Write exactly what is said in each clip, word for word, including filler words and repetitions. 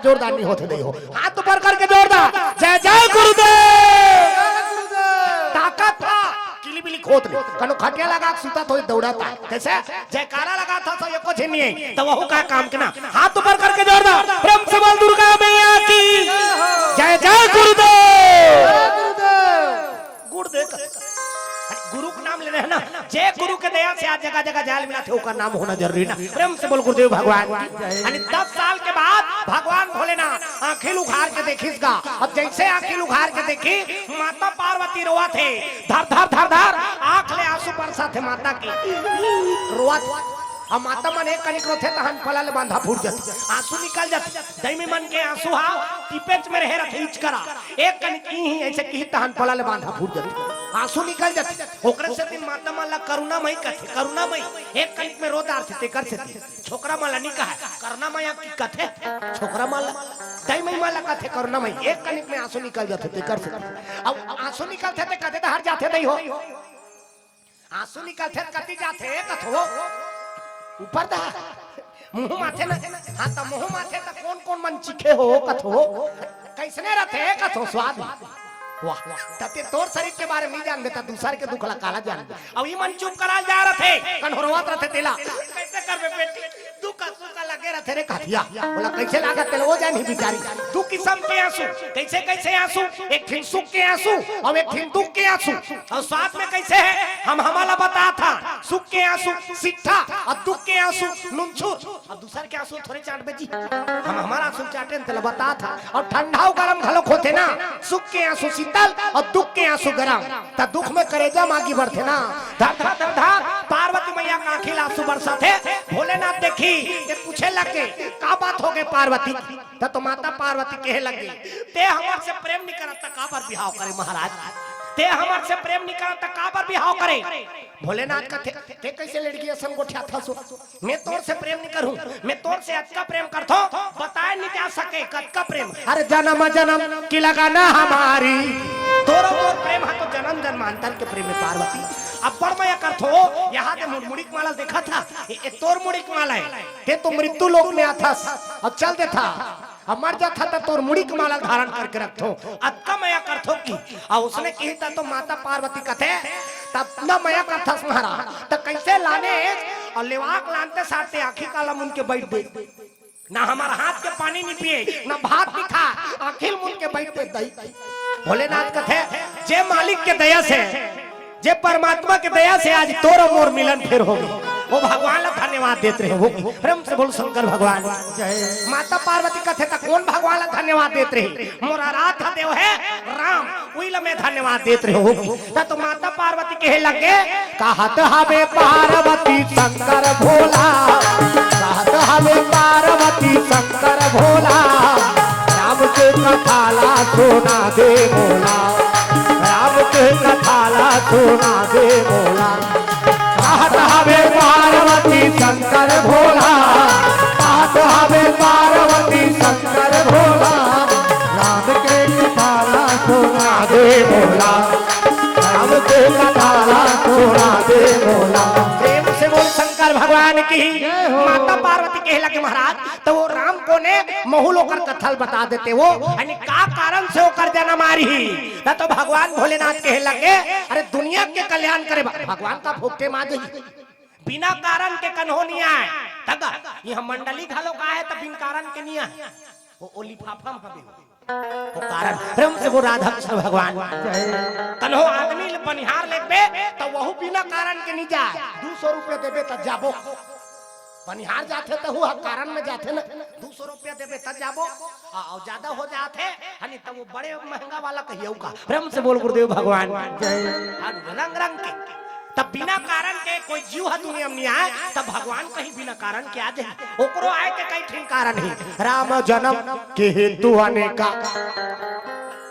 जोरदार नहीं होथे दई हो। हाथ ऊपर करके जोरदार, जय जय गुरुदेव। ताकत था, किली बिली खोत नहीं, कनो खटिया लगा के सुता तो दौड़ता। कैसे? जयकारा लगा था तो ये कुछ नहीं है, तो वहू का काम के ना। हाथ ऊपर करके जोरदार, प्रेम से बोल दुर्गा मैया की, जय जय गुरुदेव। गुरुदेव, गुरु के नाम लेना है ना, जे गुरु के दया से आज जगह जगह जाल मिला थे, ओकर नाम होना जरूरी ना। प्रेम से बोल गुरुदेव भगवान की। यानी दस साल के बाद भगवान भोलेनाथ आंखिल उघार के देखिस गा। अब जैसे आंखिल उघार के देखी, माता पार्वती रोवत हे, धर धर धर धर, आंख ले आंसू बरसत हे माता के। रोवत, अब माता मन एक कनिक रोथे, तहन पला ले बांधा फूट जाथे, आंसू निकल जाथे। दई मई मन के आंसू हा टिपेच में रहे रथे, इचकरा। एक कनिक इही ऐसे किही, तहन पला ले बांधा फूट जाथे, आंसू निकल जाथे। ओकरे सेती माता मन ला करुणामयी कथे, करुणामयी। एक कनिक में रो डारथे, तेकर सेती। छोकरा मन ला नी कहे, करुणामयी की कथे, छोकरा मन ला, दई मई मन ला कथे करुणामयी। एक कनिक में आंसू निकल जाथे, तेकर सेती। अब आंसू निकलथे, ते कते डहर जाथे दई हो? आंसू निकलथे त कति जाथे कथो? ऊपर डहर। मुंह माथे न, हाँ, त मुंह माथे त कोन कोन मन चीखे हो कथो? कइसने रथे कथो स्वाद? वाह, त ते तोर शरीर के बारे में नहीं जानबे, त दूसर के दुख ला काला जानबे। अब ई मन चुप करा जा रथे, कन्होरवत रथे तेला। कइसे करबे बेटी? दुख सुख लगे रथे रे कथिया। बोला, कइसे लागत तेला? वो जानी बिचारी। दू किसम के आंसू। कइसे कइसे आंसू? एक ठिन सुख के आंसू अउ एक ठिन दुख के आंसू। अउ साथ में कइसे हे? हम हमला बतात हन, सुख के आंसू सिट्ठा अउ दुख के आंसू नुनछुर। अउ दूसर के आंसू थोरे चाटबे जी, हम हमर आंसू चाटेन तेला बतात हन। अउ ठंडा अउ गरम घलोक होथे ना, सुख के आंसू शीतल अउ दुख के आंसू गरम। त दुख में करेजा म आगी बरथे ना। धर धर धर धर, पार्वती मैया के आंखी ले आंसू बरसत हे। भोलेनाथ देखिस, ते पूछे लगे, का बात होगे पार्वती? त तो माता पार्वती कहे लगे, ते हमर से प्रेम नी करत त काबर बिहाव करे महाराज? ते हमर से प्रेम नी करत त काबर बिहाव करे? भोलेनाथ कथे, ते कइसे लड़की असन गोठियाथस? मैं तोर से प्रेम नी करहूं, मैं तोर से अतका प्रेम करथों, बताए नी जा सके कतका प्रेम। अरे जनम जनम की लगन हमारी। तोर अउ मोर प्रेम हा तो जनम जन्मांतर के प्रेम हे पार्वती। अब्बड़ मया करथों, एहा दे मोर मुड़ी के माला देखत हस, ए, ए तोर मुड़ी के माला हे। ते तो मृत्यु लोक में आथस अउ चल देथस। अब मर जाथस त तोर मुड़ी के माला धारण करके रखथों, अतका मया करथों कि। अउ ओसने किही त तो माता पार्वती कथे, त अतना मया करथस महाराज, त कइसे लाने? अउ लेवा के लानते साथ ते आंखी काला मुन के बइठ दे। ना हमर हाथ के पानी नी पिए, ना भात नी खाय, आंखी ल मुन के बइठ दे दई। भोलेनाथ कथे, जे मालिक के दया से, जे परमात्मा के दया से आज तोर अउ मोर मिलन फेर होगे, ओ भगवान ला धन्यवाद देत रहे होगे। प्रेम से बोल शंकर भगवान। जय। माता पार्वती कथे, त कोन भगवान ला धन्यवाद देत रहे? मोर आराध्य देव हे राम, उही ला मैं धन्यवाद देत रहे होगे। त तो माता पार्वती कहे लगे, कहत हवे पार्वती शंकर भोला, कहत हवे पार्वती शंकर भोला, राम के कथा ला सुना दे मोला, राम के कथा ला सुना दे मोला। कहत हवे पार्वती शंकर भोला, कहत हवे पार्वती शंकर भोला, राम के कथा ला सुना दे मोला, राम के कथा ला सुना दे मोला। प्रेम से बोल शंकर भगवान की। जय हो। माता पार्वती कहे लगे महाराज, त ओ राम कोन ए, महू ल ओकर कथा ल बता देते ओ, यानी का कारण से ओकर जनम आय रहिस। त तो भगवान भोलेनाथ कहे लगे, अरे दुनिया के कल्याण करे बर, भगवान का फोकटे म आ जही। बिना कारण के कन्हो नी आय। त गा, इहां मंडली घलो का हे त बिन कारण के नी आय। ओ, ओ लिफाफा म हवे। ओ कारण, प्रेम से बोल राधा कृष्ण भगवान। कन्हो आदमी ल बनिहार लेगबे, त वहू बिना कारण के नी जाय। दू सौ रुपया देबे त जाबो। बनिहार जाथे त हू ह कारण में जाथे न। दू सौ रुपया देबे त जाबो। आ, अउ जादा हो जाथे, हनी त वो बड़े महंगा वाला कहियो का। प्रेम से बोल गुरुदेव भगवान। जय। अउ रंग रंग के। त बिना कारण के कोई जीव ह दुनिया में नी आय, त भगवान कहीं बिना कारण के आ जाही। ओकरो आय के कई ठिन कारण हे। राम जनम के हेतु अनेका,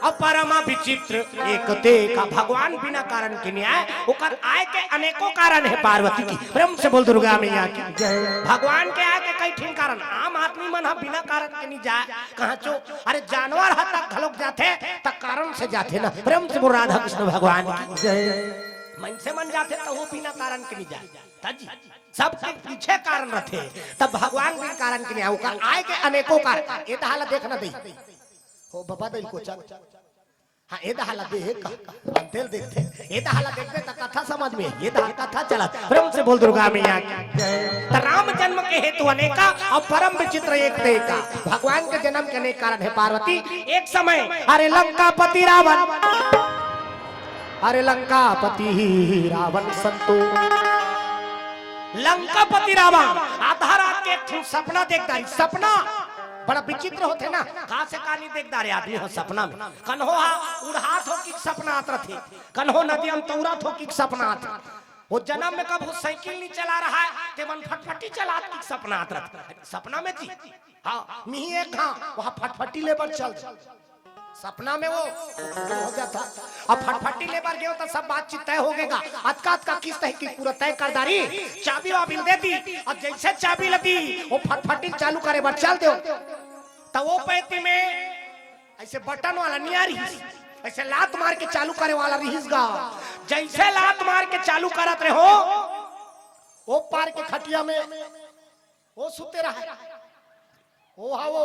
अउ परम विचित्र एक तेका। भगवान बिना कारण के नी आय, ओकर आय के अनेकों कारण हे पार्वती की। प्रेम से बोल दुर्गा मैया की। जय। भगवान के आय के कई ठिन कारण। आम आदमी मन ह बिना कारण के नी जाय कहांचो। अरे जानवर ह तक घलोक जाथे, त कारण से जाथे ना। प्रेम से बोल राधा कृष्ण भगवान की। जय। मनसे मन जाथे त वो बिना कारण के नी जाय। त जी। सब के पीछे कारण रथे, तब भगवान बिन कारण के नहीं आऊ का आए के अनेकों कारण। ए दहा ला देख ना दे। हो बाबा दिल को चल। हाँ, ए दहा ला देख। अंतेल देखते। ए दहा ला देखते त कथा समझ में। ए दहा कथा चलत। प्रेम से बोल दुर्गा मैया की। त राम जन्म के हेतु अनेका और परम विचित्र एक ते का। भगवान के जन्म के अनेक कारण है पार्वती। एक समय अरे लंकापति रावण, अरे लंकापति रावण संतो, लंकापति रावण आधा रात के एक ठो सपना देखता रही। सपना बड़ा विचित्र होथे ना, का से का नहीं देखता रे आदमी हो सपना में। कन्हो हा उड़ात हो कि सपना आत रथे, कन्हो नदिया में तौरत हो कि सपना आत रथे। वो जन्म में कब वो साइकिल नहीं चला रहा है, ते मन फटफटी चलात कि सपना आत रथे। सपना में जी, हाँ, मिही एक हाँ, वहाँ फटफटी लेबर चल। सपना में वो हो जाता। अब फटफटी लेबर गयो तो सब बातचीत तय हो गएगा। अतका अतका किस्त है कि पूरा तय कर दारी। चाबी वाबिल दे दी। अब जैसे चाबी लदी, वो फटफटी चालू करे बर चल दो। तो वो पैती में ऐसे बटन वाला नहीं आ रही, ऐसे लात मार के चालू करे वाला रहीस गा। जैसे लात मार के चालू करत रहे हो, वो पार के खटिया में वो सुते रहा। वो हा वो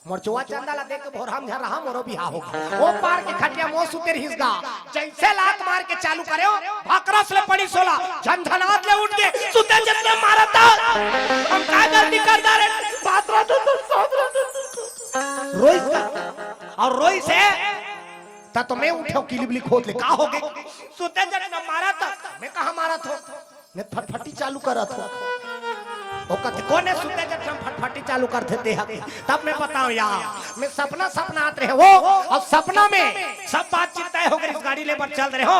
मोर चुआ चंदा ला देख के भोरहम झन रहा, मोरो बिहा हो गे। वो पार के खटिया में वो सुते रहीस गा। जैसे लात मार के चालू करे हो, भकरस ले पड़ी सोला, झनझनात ले उठ के सुते जतने मारत हा। हम का गलती कर डारे? बात रहा तो, तो, साथ रहा तो। रोइस का। और रोइस हे, त तो मैं उठे हूँ किली बिली खोद ले, का हो गे? सुते जतने मारत हा, मैं कहाँ मारत हो? मैं फटफटी चालू करत हो। वो कहते, "कोन हे सुते जब हम फटफटी चालू करथे ते हक?" तब मैं बताऊं यार, मैं सपना सपना आत रहे हो, और सपना में सब बातचीत तय हो गई, गाड़ी लेबर चल रहे हो,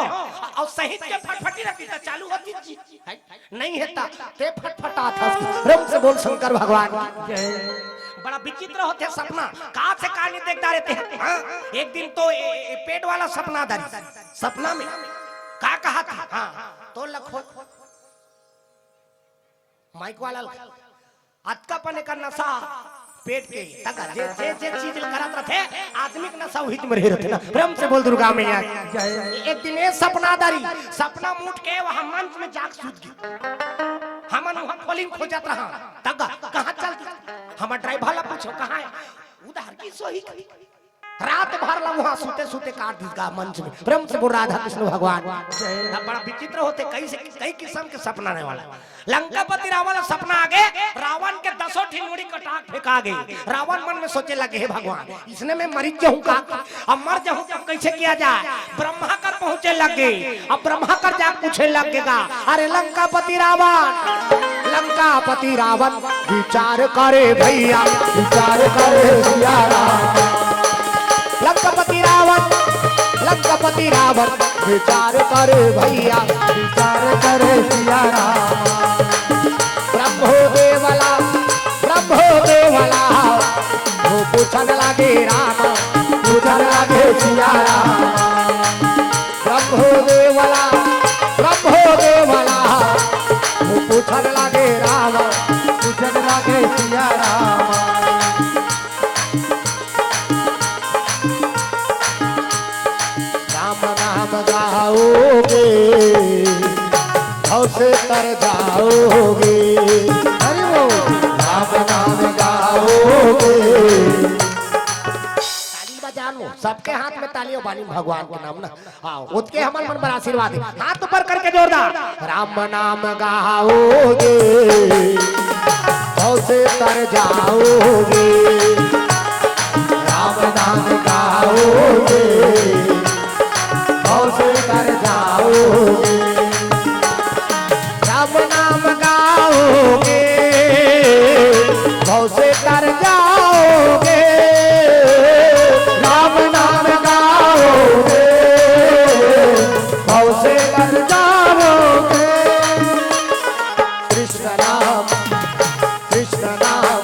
और सहित के फटफटी रहती तो चालू होती जी। है? नहीं है ता, ते फटफटात हस। प्रेम से बोल शंकर भगवान की। बड़ा विचित्र होथे सपना, का से का नहीं देखता रहते हैं। हाँ? एक दिन तो ए, ए, पेट वाला सपना दारी, सपना में का कहा था? हाँ, तो लखो माइक वाला ल-, अतका पने का नशा पेट के, तक जे, जे, जे चीज ल करत रथे, आदमी के नशा उही में रहे रथे ना। प्रेम से बोल दुर्गा मैया की। एक दिन ये सपना दारी, सपना में उठ के वहाँ मंच में जाके सूत गई। हमन वहाँ खोली खोजत रहा, तक कहाँ चल गई? हमर ड्राइवर ला पूछो, "कहाँ है?" "उधर की सोई।" रात भर ला वहाँ सुते सुते काट दिस गा मंच में। प्रेम से बोल राधा कृष्ण भगवान। अब बड़ा विचित्र होथे, कई से, कई किस्म के सपना आने वाला। लंकापति रावण ला सपना आ गे, रावण के दसों ठी मुड़ी कटाक फेंका गे। रावण मन में सोचे लगे, "हे भगवान, इसने मैं मरी जाऊं का? अब मर जाऊं तो कैसे किया जाए?" ब्रह्मा कर पहुंचे लगे। अब ब्रह्मा कर जा पूछे लग गे गा, "अरे लंकापति रावण, लंकापति रावण, विचार करे भैया, विचार करे सिया राम।" लंकापति रावण, लंकापति रावण, विचार करे भैया, विचार करे सिया राम। प्रभु देवला, प्रभु देवला, वो पूछन लगे राम, पूछन लगे सिया राम। प्रभु देवला, प्रभु देवला, वो पूछन लगे राम, पूछन लगे सिया राम। राम नाम गाओगे, भव से तर जाओगे। अरे वो राम नाम गाओगे। ताली बजानो, सबके हाथ में ताली हो, बानी भगवान के नाम ना। हाँ, उतके हमन मन बर आशीर्वाद हे। हाथ ऊपर करके जोरदार। राम नाम गाओगे, भव से तर जाओगे। राम नाम गाओगे, भव से तर जाओगे। राम नाम गाओगे, भव से तर जाओगे। राम नाम गाओगे, भव से तर जाओगे। कृष्ण नाम, कृष्ण नाम,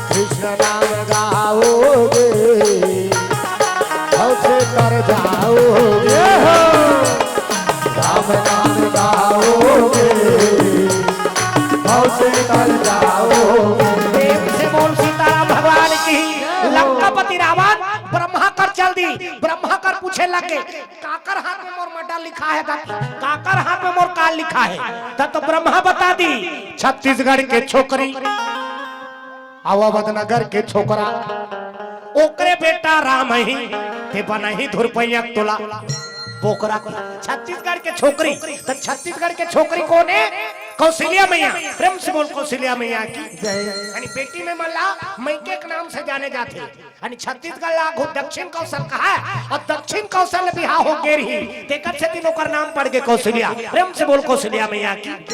कृष्ण नाम गाओगे, भव से तर जाओगे। राम नाम गाओगे, भव से तर जाओगे। प्रेम से बोल सीताराम भगवान की। लंकापति रावण ब्रह्मा कर चल दी, ब्रह्मा कर पूछे लगे, "काकर हाथ में मोर मड्डा लिखा हे गा? काकर हाथ में मोर काल लिखा हे?" त तो ब्रह्मा बता दी, "छत्तीसगढ़ के छोकरी, अवध नगर के छोकरा, ओकरे बेटा राम ही, ते बनही धुरपैया तोला बोकरा।" छत्तीसगढ़ के छोकरी, त छत्तीसगढ़ के छोकरी कोन हे? कौशल्या मैया। प्रेम से बोल कौशल्या मैया की। यानी बेटी में मन ला मइके के नाम से जाने जाथे। यानी छत्तीसगढ़ ला आघू दक्षिण कौशल कहा हे, अउ दक्षिण कौशल ले बिहाव हो गे रही, तेकर सेती ओकर नाम पड़ गे कौशल्या। प्रेम से बोल कौशल्या मैया की।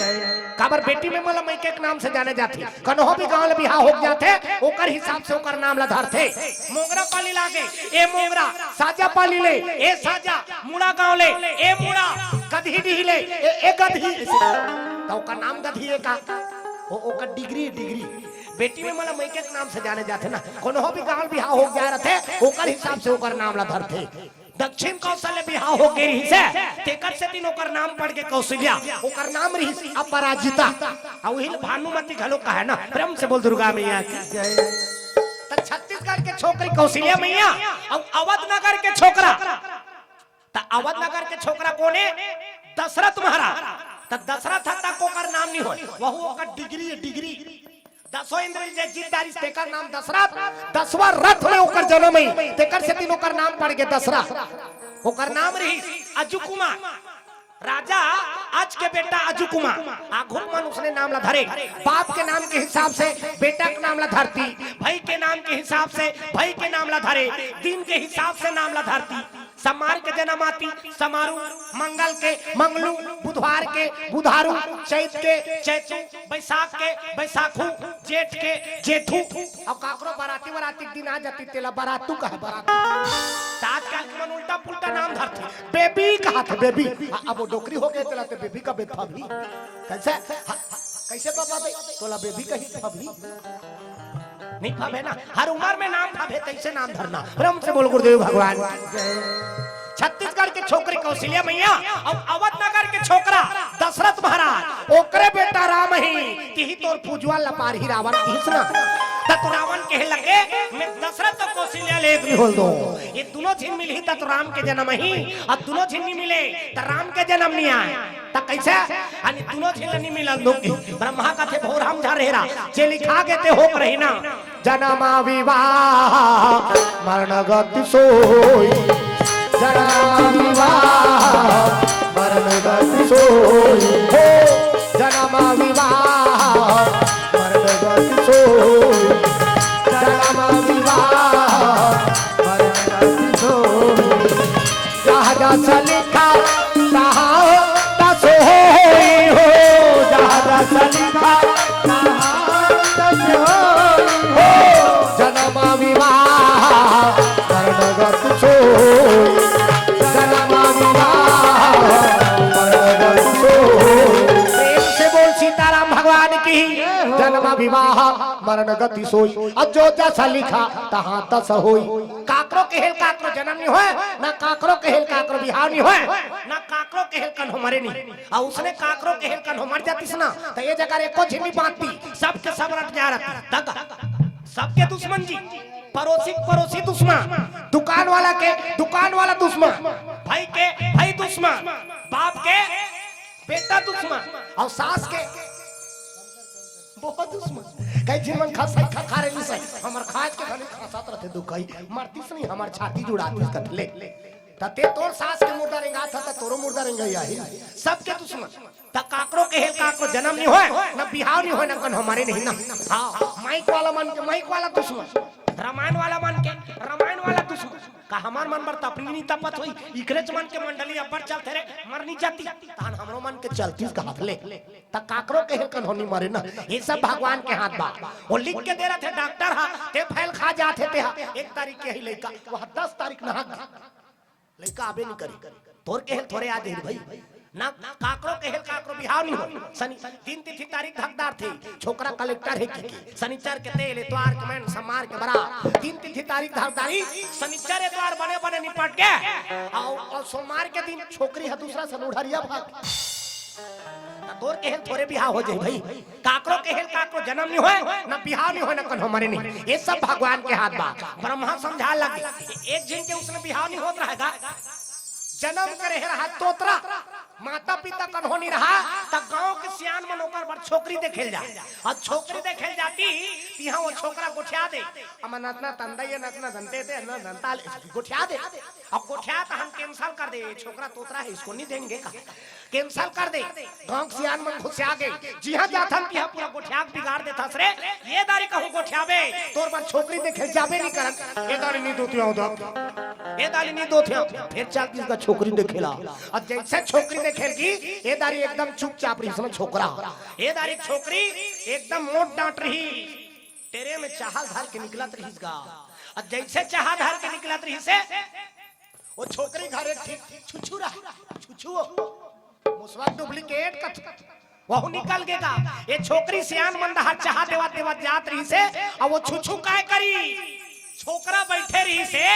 काबर बेटी में मन ला मइके के नाम से जाने जाथे। कन्हो भी गांव ले बिहाव हो जाथे, ओकर हिसाब से ओकर नाम ला धरथे। मोंगरा पाली लागे, ए मोंगरा, साजा पाली ले, ए साजा, मुड़ा गांव ले, ए मुड़ा, गदही डीह ले, ए, ए गदही। त ओकर नाम गदही हे का? ओ, ओकर डिग्री, डिग्री। बेटी में मन ला मइके के नाम से जाने जाथे ना, कोनो भी गांव बिहाव हो गया रहथे, ओकर हिसाब से ओकर नाम ला धरथे। दक्षिण कौशल ले बिहाव हो गे रिहिस हे, तेकर सेती ओकर नाम पड़ गे कौशल्या, ओकर नाम रिहिस अपराजिता, अउ उही ल भानुमति घलो कहे ना। प्रेम से बोल दुर्गा मैया की। त छत्तीसगढ़ के छोकरी कौशल्या मैया अउ अवध नगर के छोकरा, त अवध नगर के छोकरा कोन हे? दशरथ महाराज। त दशरथ ह तक ओकर नाम नइ होय, वहू ओकर डिग्री हे, डिग्री। दसों इंद्र जे जीत डारिस, तेकर नाम दशरथ। दसवां रथ में ओकर जन्म हे, तेकर सेती ओकर नाम पड़ गे दशरथ। ओकर नाम रिहिस अजू कुमार। राजा अज के बेटा अजू कुमार। आघू मन उसने नाम ला धरे, बाप के नाम के हिसाब से बेटा के नाम ला धरती, भई के नाम के हिसाब से भई के नाम ला धरे, दिन के हिसाब से नाम ला धरती। समार के जन्म आती, समारू, मंगल के, मंगलू, बुधवार के, बुधारू, चैत के, चैतू, बैसाख के, बैसाखू, जेठ के, जेठू। अउ काकरो बराती, बराती के दिन आ जाती, तेला बरातू कहे, बरातू। त आजकल के मन उल्टा पुल्टा नाम धरथे, बेबी कहाथे, बेबी। अ-, अब वो डोकरी हो गे, तेला ते बेबी कबे त भाभी। कइसे? ह-, ह-, कइसे बाबा दे? तोला बेबी कही त भाभी। नइ फबे ना, हर उमर में नाम फबे, तइसे नाम धरना। प्रेम से बोल गुरुदेव भगवान की। छत्तीसगढ़ के छोकरी कौशल्या मैया अउ अवध नगर के छोकरा दशरथ महाराज, ओकरे बेटा राम ही, तिही तोर पूजवा लपारही रावण किहिस ना। त तो रावण कहे लगे, "मैं दशरथ अउ कौशल्या ले एक नइ होय दूं।" ये दूनों झिन मिलही त तो राम के जन्म ही, अउ दूनों झिन नइ मिले त राम के जन्म नइ आय। त कइसे? अनी दूनों झिन ल नइ मिलन दूं। ब्रह्मा कथे, "भोर हम झरेरा, जे लिखा गे ते होक रही ना।" जन्म विवाह मरण गति सोई, जन्म विवाह मरण गति सोई, हो जन्म विवाह मरण गति सोई, जन्म विवाह मरण गति सोई। जहाँ जस लिखा तहाँ तस होई हो, जहाँ जस लिखा तहाँ तस होई हो। जन्म विवाह मरण गति सोई, जन्म विवाह मरण गति सोई। प्रेम से बोल सीताराम भगवान की। जन्म विवाह मरण गति सोई, अउ जो जस लिखा तहाँ तस होई। काकरो केहेल काकरो जनम नइ होय, ना काकरो केहेल काकरो बिहाव नइ होय, ना काकरो केहेल कन्हो मरे नइ। अउ उसने काकरो केहेल कन्हो मर जातिस ना, त ये जगह एको झिन नइ बांचती, सबके सब रट जा रहती। दगा, सबके दुश्मन जी, पड़ोसी के पड़ोसी दुश्मन, दुकान वाला के दुकान वाला दुश्मन, भाई के भाई दुश्मन, बाप के बेटा दुश्मन, अउ सास के बहुत दुश्मन। कई झिन मन खा, सही खा, खा रे नइ सही। हमर खाज के घनी खसत रथे दुखई। मरतिस नइ, हमर छाती जुड़ातिस कथले। त ते तोर सास के मुर्दा रेंगात ह, त तोरो मुर्दा रेंगई आही। सबके दुश्मन। त काकरो केहेल काकरो जनम नइ होय, न बिहाव नइ होय, न कन्हो मरे नइ ना। हाँ, माइक वाला मन के माइक वाला दुश्मन। रामायण वाला मन के रामायण वाला दुश्मन। का हमर मन बर तपनी नइ तपत होई? इकरेच मन के मंडली अब्बड़ चलथे रे, मर नइ जाती। तहन हमरो मन के चलतिस कहात ले। त काकरो केहेल कन्हो नइ मरे ना, ये सब भगवान के हाथ बा। वो लिख के दे रथे डॉक्टर हा, ते फैल खा जाथे ते हा। एक तारीख के ही लइका, वह दस तारीख नहा गा। लइका आबे नइ करे। तोर केहेल थोरे आ जाही भाई। ना काकरो केहेल काकरो बिहाव नइ हो। सनी, दिन तिथि तारीख धक डारथे। छोकरा कलेक्टर हे कि के। सनिचर के तेल, एतवार के मैन, सोमार के बरा। दिन तिथि तारीख धक डारी, सनिचर एतवार बने बने निपट के। अउ, अउ सोमार के दिन छोकरी ह दूसरा सन उढ़रिया भाग। त तोर केहेल थोरे बिहाव हो जाही भाई। काकरो केहेल काकरो जनम नइ होय, न बिहाव नइ होय, न कन्हो मरे नइ। ये सब भगवान के हाथ बा। ब्रह्मा समझा लगे, एक झिन के उसने बिहाव नइ होत रहय गा। जनम करे रहा तोतरा, माता पिता कन्हो नइ रहा, त गांव के सियान मन ओकर बर छोकरी देखे ल जाय। अउ छोकरी देखे ल जातिस, तिहां ओ छोकरा गोठिया दे। अमा नतना तंदई, नतना दंते दे, नतना दंता ले, गोठिया दे। अउ गोठिया त हम cancel कर दे, ये छोकरा तोतरा है, इसको नहीं देंगे कहा। Cancel कर दे। गांव के सियान मन घुसिया गे। जिहां जाथन तिहां पूरा गोठिया के बिगाड़ देथस रे। ये दारी कहूं गोठियाबे, तोर बर छोकरी देखे जाबे नइ करन। ये दारी नइ दोतियाव दक। ये दारी नइ दोतियाव। फेर चल दिस गा छोकरी देखे ला। अउ जइसे छोकरी देखे ल गिस, ये दारी एकदम चुपचाप रहिस ना छोकरा। ये दारी छोकरी एकदम मोट डांट रहिस। टेरे में चाहा ल धर के निकलत रहिस गा। अउ जइसे चाहा धर के निकलत रहिस हे, ओ छोकरी घर एक ठिन छुछू रहा, छुछू ओ। मुसवा duplicate कथे। वहू निकल गे गा। ये छोकरी सियान मन डहर चाहा देवत देवत जात रहिस हे, अउ ओ छुछू काय करिस? छोकरा बइठे रहिस हे,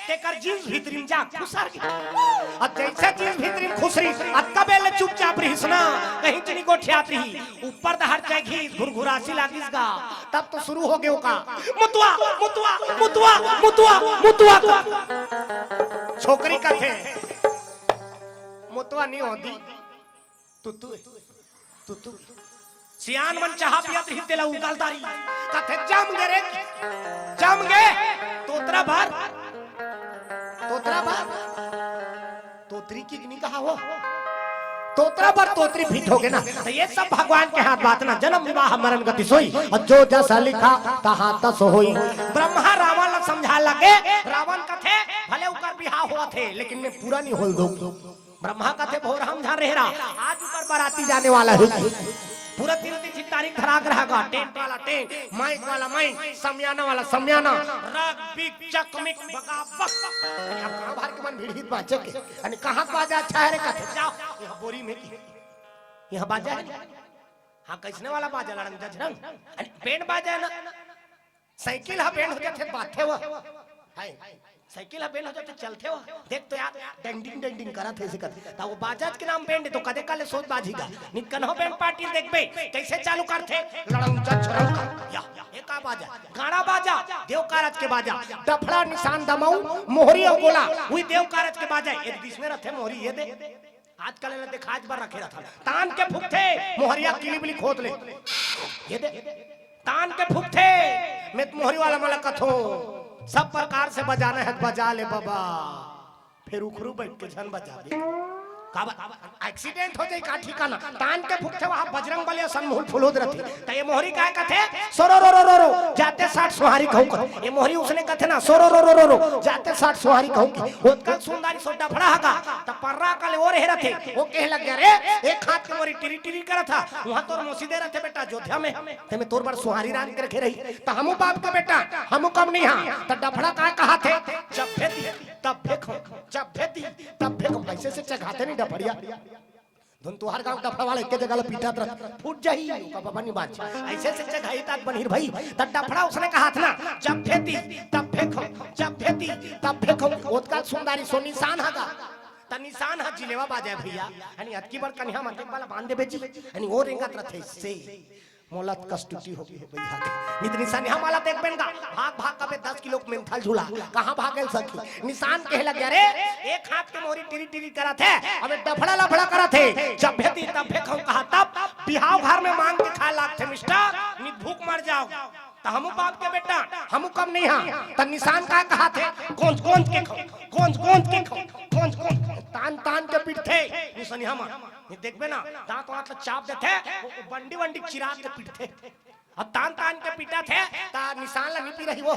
तेकर jeans भीतरी म जा खुसर गे। अउ जइसे jeans भीतरी म खुसरिस, अतका बेर ले चुपचाप रहिस ना, कहीं च नइ गोठियात रहिस। ऊपर डहर चघिस, घुरघुरासी लागिस गा। तब तो शुरू हो गे ओकर मुतवा, मुतवा, मुतवा, मुतवा, मुतवा। छोकरी कथे, मुतवा नइ हों दी, तुतू, तुतू। सियान मन चाहा पियत रहिस, तेला उगल दारी। कथे, जम गे रे, जम गे। तोतरा बर, तोतरा बर। तोतरी के नइ कहा हो, तोतरा बर तोतरी fit हो गे ना। त ये सब भगवान के हाथ बात ना, जनम विवाह मरन गति सोई, अउ जो जस लिखा तहां तस होई। ब्रह्मा रावण ला समझा लगे, रावण कथे, भले ओकर बिहाव होवत हे, लेकिन मैं पूरा नइ होय ल दों। ब्रह्मा कथे, भोर हम झन रेहे रहा, आज ओकर बराती जाने वाला हे। पूरा दिन तिथि तारीख धरा के रहा गा, tent वाला tent, mic वाला mic, समियाना वाला समियाना, रग बिग चकमिक बगाबक। अरे अब कहाँ भर के मन भीड़ हित बाजे के? अरे कहाँ बाजा अच्छा है रे? कथे जाव, इहाँ बोरी में की, इहाँ बाजा है। हाँ, कइसने वाला बाजा? लड़ंग जझरंग। अरे band बाजा है ना। साइकिल ह band हो जाथे, बाजथे वो। हाय, साइकिल ह band हो जाथे, चलथे वो। देख तो यार, डंडिंग डंडिंग करत हे, अइसे करत। त वो बाजाच के नाम band हे, त कदे काले सोच बाजी गा। नित कन्हो band party देखबे, कइसे चालू करथे? लड़ंग चछरंग का। या, ये का बाजा? गाड़ा बाजा, देव कारज के बाजा। डफड़ा, निसान, दमऊ, मोहरी अउ गोला, उही देव कारज के बाजा। एक दिस में रथे मोहरी, ये दे। आजकल एला देखाच बर रखे रथन। तान के फूकथे, मोहरिया किलिबली खोत ले। ये दे, तान के फूकथे। मैं त मोहरी वाला मन ला कथों, सब प्रकार से बजाना है त बजा ले बबा, फेर उखरू बइठ के झन बजाबे। काबर? Accident हो जाही का ठिकाना। तान के फूकथे, वहाँ बजरंग बली असन मुहूँ ल फुलोत रथे। त ये मोहरी काय कथे? सोरो रो रो रो रो, जाते साठ सोहारी कहूँ कथे। ये मोहरी उसने कथे ना, सोरो रो रो रो रो, जाते साठ सोहारी कहूँ कथे। ओतका सुंदरी सो डफड़ा ह गा, त पर्रा कले ओ रहे रथे। ओ कहे लग गे, "रे, एक हाथ के मोरी टिरी टिरी करत हा, उहाँ तोर मौसी दे रथे बेटा, अयोध्या में। ते में तोर बर सोहारी रांध के रखे रही।" त हमू बाप के बेटा, हमू कम नइ हा। त डफड़ा काय कहाथे? जब भेदी, तब फेंको, जब भेदी, तब फेंको। अइसे अइसे चघाथे नहीं डफड़िया। धुन तुहार गाँव डफड़ा वाला एके जगह ला पीटत रह, फूट जाही, ओका बाबा नइ बाँच। अइसे अइसे चघाही तात बनही रे भई, त डफड़ा उसने कहाथे ना, "जब भेदी, तब फेंको, जब भेदी, तब फेंको।" ओतका सुंदरी सो निसान ह गा। त निसान ह जिलेवा बाजा भइया, अनी अतकी बड़ कनिहा मन के बाला बांध देबे जी, अनी ओ रेंगत रथे से। मोला त कस टूटी होगे हे भइया। नित निसान ह माला देख बेन गा, भाग भाग कबे दस किलो के मेंथा ल झूला, कहाँ भागेल सखी? निसान कहे लग गे, "अरे, एक हाथ के मोरी टिरी टिरी करत हे, अबे डफड़ा लफड़ा करत हे, जब भेदी तब फेंकहूँ कहा तब, बिहाव घर में मांग के खाए लागथे मिस्टर, नित भूख मर जाव।" त हमू बाप के बेटा, हमू कम नइ हा। त निसान का कहाथे? गोंज गोंज के खाव, गोंज गोंज के खाव, गोंज गोंज, तान तान के पीटथे निसनिहा मन। ये देखबे ना, दांत वांत ला चाप देथे, वो, वो बंडी वंडी चिरा के पीटथे। अब तान तान के पीटथे, त निसान ला नइ पिराही वो।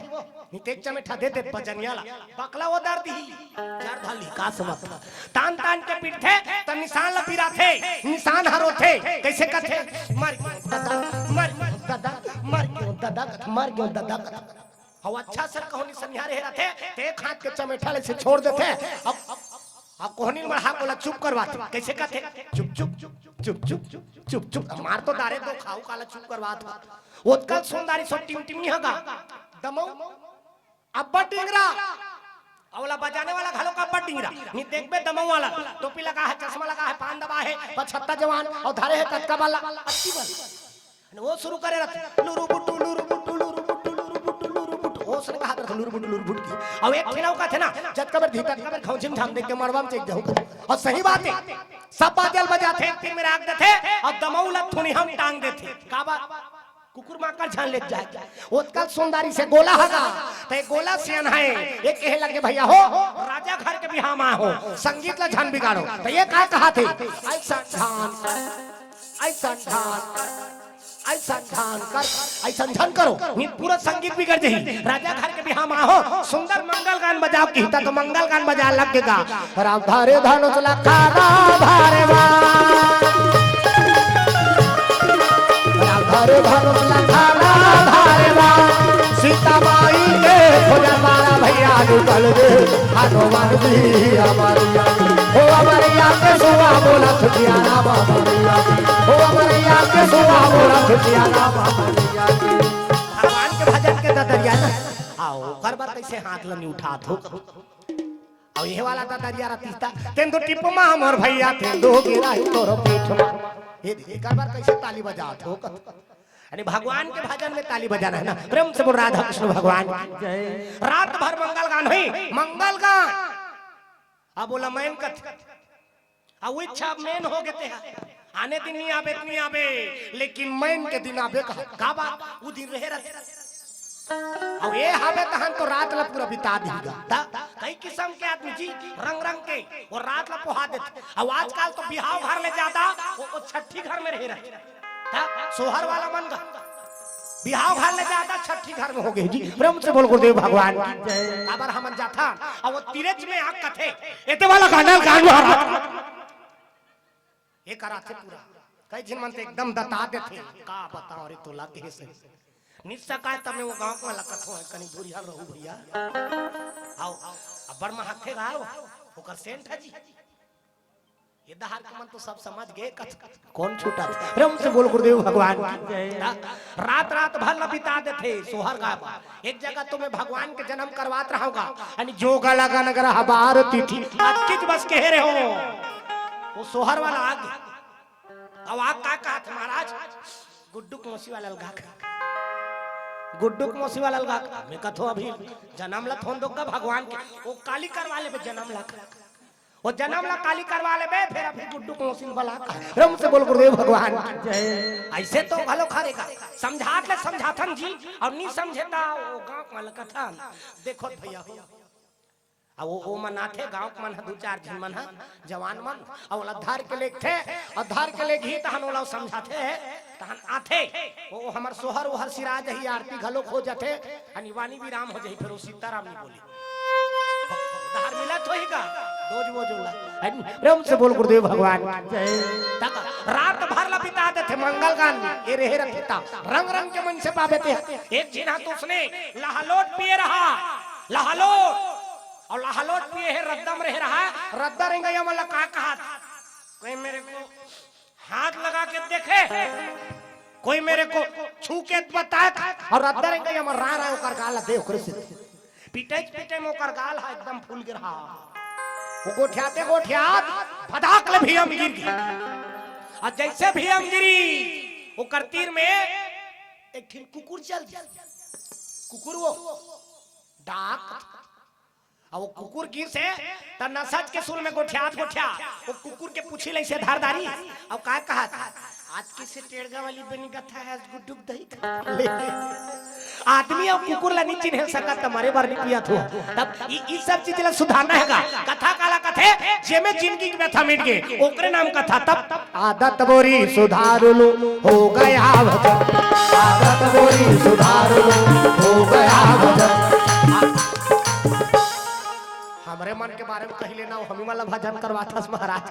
नितेक चमेठा दे दे बजनिया ला। बकला वो दर्द ही। जर धली का समझ। तान तान के पीटथे, त निसान ला पिराथे। निसान ह रोथे। कइसे कथे? "मर गेंव ददा, मर गेंव ददा, मर गेंव ददा, मर गेंव ददा।" हव अच्छा सर कहूँ निसनिहा रहे रथे, त एक हाथ के चमेठा ले से छोड़ देथे। अब अब कोहनी ल मढ़ा के ओला चुप करवाथे। कइसे कथे? "चुप, चुप, चुप, चुप, चुप, चुप।" मार तो डारे दो खाऊ काला चुप करवात हो। ओतका सुंदरी सो टिमटिमी ह गा। दमऊ, अब्बा टिंगरा, अउ ओला बजाने वाला घलो का अब्बड़ डिंगरा। नहीं देखबे दमऊ वाला, टोपी लगा हे, चश्मा लगा हे, पान दबा हे, पछत्ता जवान, अउ धरे हे ततका बल्ला, अत्ती बल्ला। वो शुरू करे रहथे, लुरु बुटु, लुरु बुटु, लुरु बुटु, लुरु बुटु, लुरु बुटु। वो सुन कहा रहथे, लुरु बुटु, लुरु बुटु की। अउ एक ठिन अउ कथे ना, जतका बेर धी, ततका बेर घौंझिम झाम देख के मड़वा म चेक जाहूं कथे। अउ सही बात हे, सब बादल बजाथे, तीर में राख देथे, अउ दमऊ ल थुनिहा म टांग देथे। का बात? कुकुर माकर झन ले जाय। ओतका सुंदरी से गोला हगा, त एक गोला सियान हे, एक कहे लगे, "भैया हो, राजा घर के बिहाव म आय हो, संगीत ल झन बिगाड़ो।" त ये का कहाथे, "अइसन झन, अइसन झन, अइसन झन कर, अइसन झन करो, नहीं त पूरा संगीत बिगड़ जाही। राजा घर के बिहाव म आय हो, सुंदर मंगल गान बजाव," किहिस त मंगल गान बजाय लग गे गा। राम धरे धनुष लखा राम धरे वाह। राम धरे धनुष लखा राम धरे वाह। सीता माई के खोजा मारा भैया निकल दे हनुमान जी अमरिया। हो अमरिया के सुआ बोला थुकिया राम अमरिया। हो अमरिया के सुआ बोला थुकिया राम अमरिया। भगवान के भजन के ददरिया ना। आओ, ओकर बर कइसे हाथ ल नहीं उठात हो? अउ ये वाला ददरिया रतिस त, "तेंदू टिप मा मोर भैया, तेंदू गिराही तोर पीठ मा।" ये दे, एकर बर कइसे ताली बजात हो? यानी भगवान के भजन में ताली बजाना हे ना। प्रेम से बोल राधा कृष्ण भगवान की। रात भर मंगल गान होही, मंगल गान। अब ओला मैन कथे। अउ इच्छा मैन हो गे ते हा। आने दिन नहीं आबे, नहीं आबे, लेकिन मैन के दिन आबे कहा। का बात? वो दिन रहे रहथे। अउ ये हाबे तहन तो रात ला पूरा बिता दीही गा। त कई किसम के आदमी जी, रंग रंग के, वो रात ला पोहा देथे। अउ आजकल तो बिहाव घर ले जादा, वो, वो छट्ठी घर में रहे रहथे। त सोहर वाला मन गा। बिहाव घर ले जादा, छट्ठी घर में हो गे जी। प्रेम से बोल गुरुदेव भगवान की। काबर हमन जाथन, अउ वो तिरेच में आग कथे। एते वाला गाना गान महाराज। ये कराथे पूरा। कई झिन मन ते एकदम दता देथे। का बताओ रे तोला कहे से। निस्सा काय तमे वो गांव वाला कथो हे, कनी दूरिहा रहू भैया। आओ, अब्बड़ महकथे गाओ, ओकर सेंट हे जी। ये डहर के मन तो सब समझ गे कथ-, कोन छूटा थे? प्रेम से बोल गुरुदेव भगवान की। रात, रात भर ल बिता देथे सोहर गाय बर। एक जगह तो मैं भगवान के जन्म करवात रहूंगा, यानी जोगा लगन ग्रह बार तिथि, अतकिच बस कहे रहे हो। वो सोहर वाला आगे। अब आग का कहा था महाराज? गुड्डू के मौसी वाला लगा के। गुड्डू के मौसी वाला लगा के। मैं कथो अभी जन्म ला थोन दो का भगवान के। वो काली करवा लेबे जन्म ला। वो जन्म ला काली करवा लेबे, फिर अभी गुड्डू के मौसी वाला का। प्रेम से बोल गुरुदेव भगवान की। जय। ऐसे तो भलो खरेगा। समझात ले समझाथन जी, अउ नहीं समझे ता वो गांव वाला कथन। देखो भैया हो। अब वो, वो मन आथे, गांव के मन ह, दू चार झन मन ह, जवान मन, अउ ओला धर के लेगथे, अउ धर के लेगही, तहन ओला समझाथे, तहन आथे। वो, वो हमर सोहर, ओहर सिरा जही, आरती घलो खो जथे, अनिवानी विराम हो जही, फिर वो सीताराम नहीं बोली। उधार मिलत होही का? डोज वो जोला। प्रेम से बोल गुरुदेव भगवान की जय। तक रात भर ला बिता देथे मंगल गान में, ये रहे रथे ता। रंग रंग के मन से पावे ते। एक झिन हा तो उसने लहलोट पिए रहा, लहलोट। अउ लहलोट पिए हे, रद्दा म रहे रहा, रद्दा रेंगइया मन ला का कहा था? कोई मेरे को हाथ लगा के देखे, कोई मेरे को छू के बताए, अउ रद्दा रेंगइया मन रा रा ओकर गाल ला दे ओकरे से। पीटे पीटे में ओकर गाल हा एकदम फूल गे रहा। वो गोठियाते गोठियात भदाक ले भीम गिर गे। अउ जैसे भीम गिरी, ओकर तीर में एक ठिन कुकुर चल दिस। कुकुर वो डाक अउ वो कुकुर गिरसे, त नसच के सुर में गोठियात गोठियात, वो कुकुर के पूछी लइसे धारदारी, अउ का कहत, "आज कइसे टेड़गा वाली बनी कथा है, आज गुड्डुक दही खा ले।" आदमी अउ कुकुर ला नहीं चिन्हे सकत, त मरे बर नहीं पियत हो। तब इ, इ सब चीज ला सुधारना हे गा। कथा काला कथे, जेमे जिंदगी के व्यथा मिट गे, ओकरे नाम कथा। तब आदत बोरी सुधार लो, हो गया भजन। आदत बोरी सुधार लो, हो गया भजन। हमरे मन के बारे में कही लेना, हमी मन ला भजन करवाथस महाराज।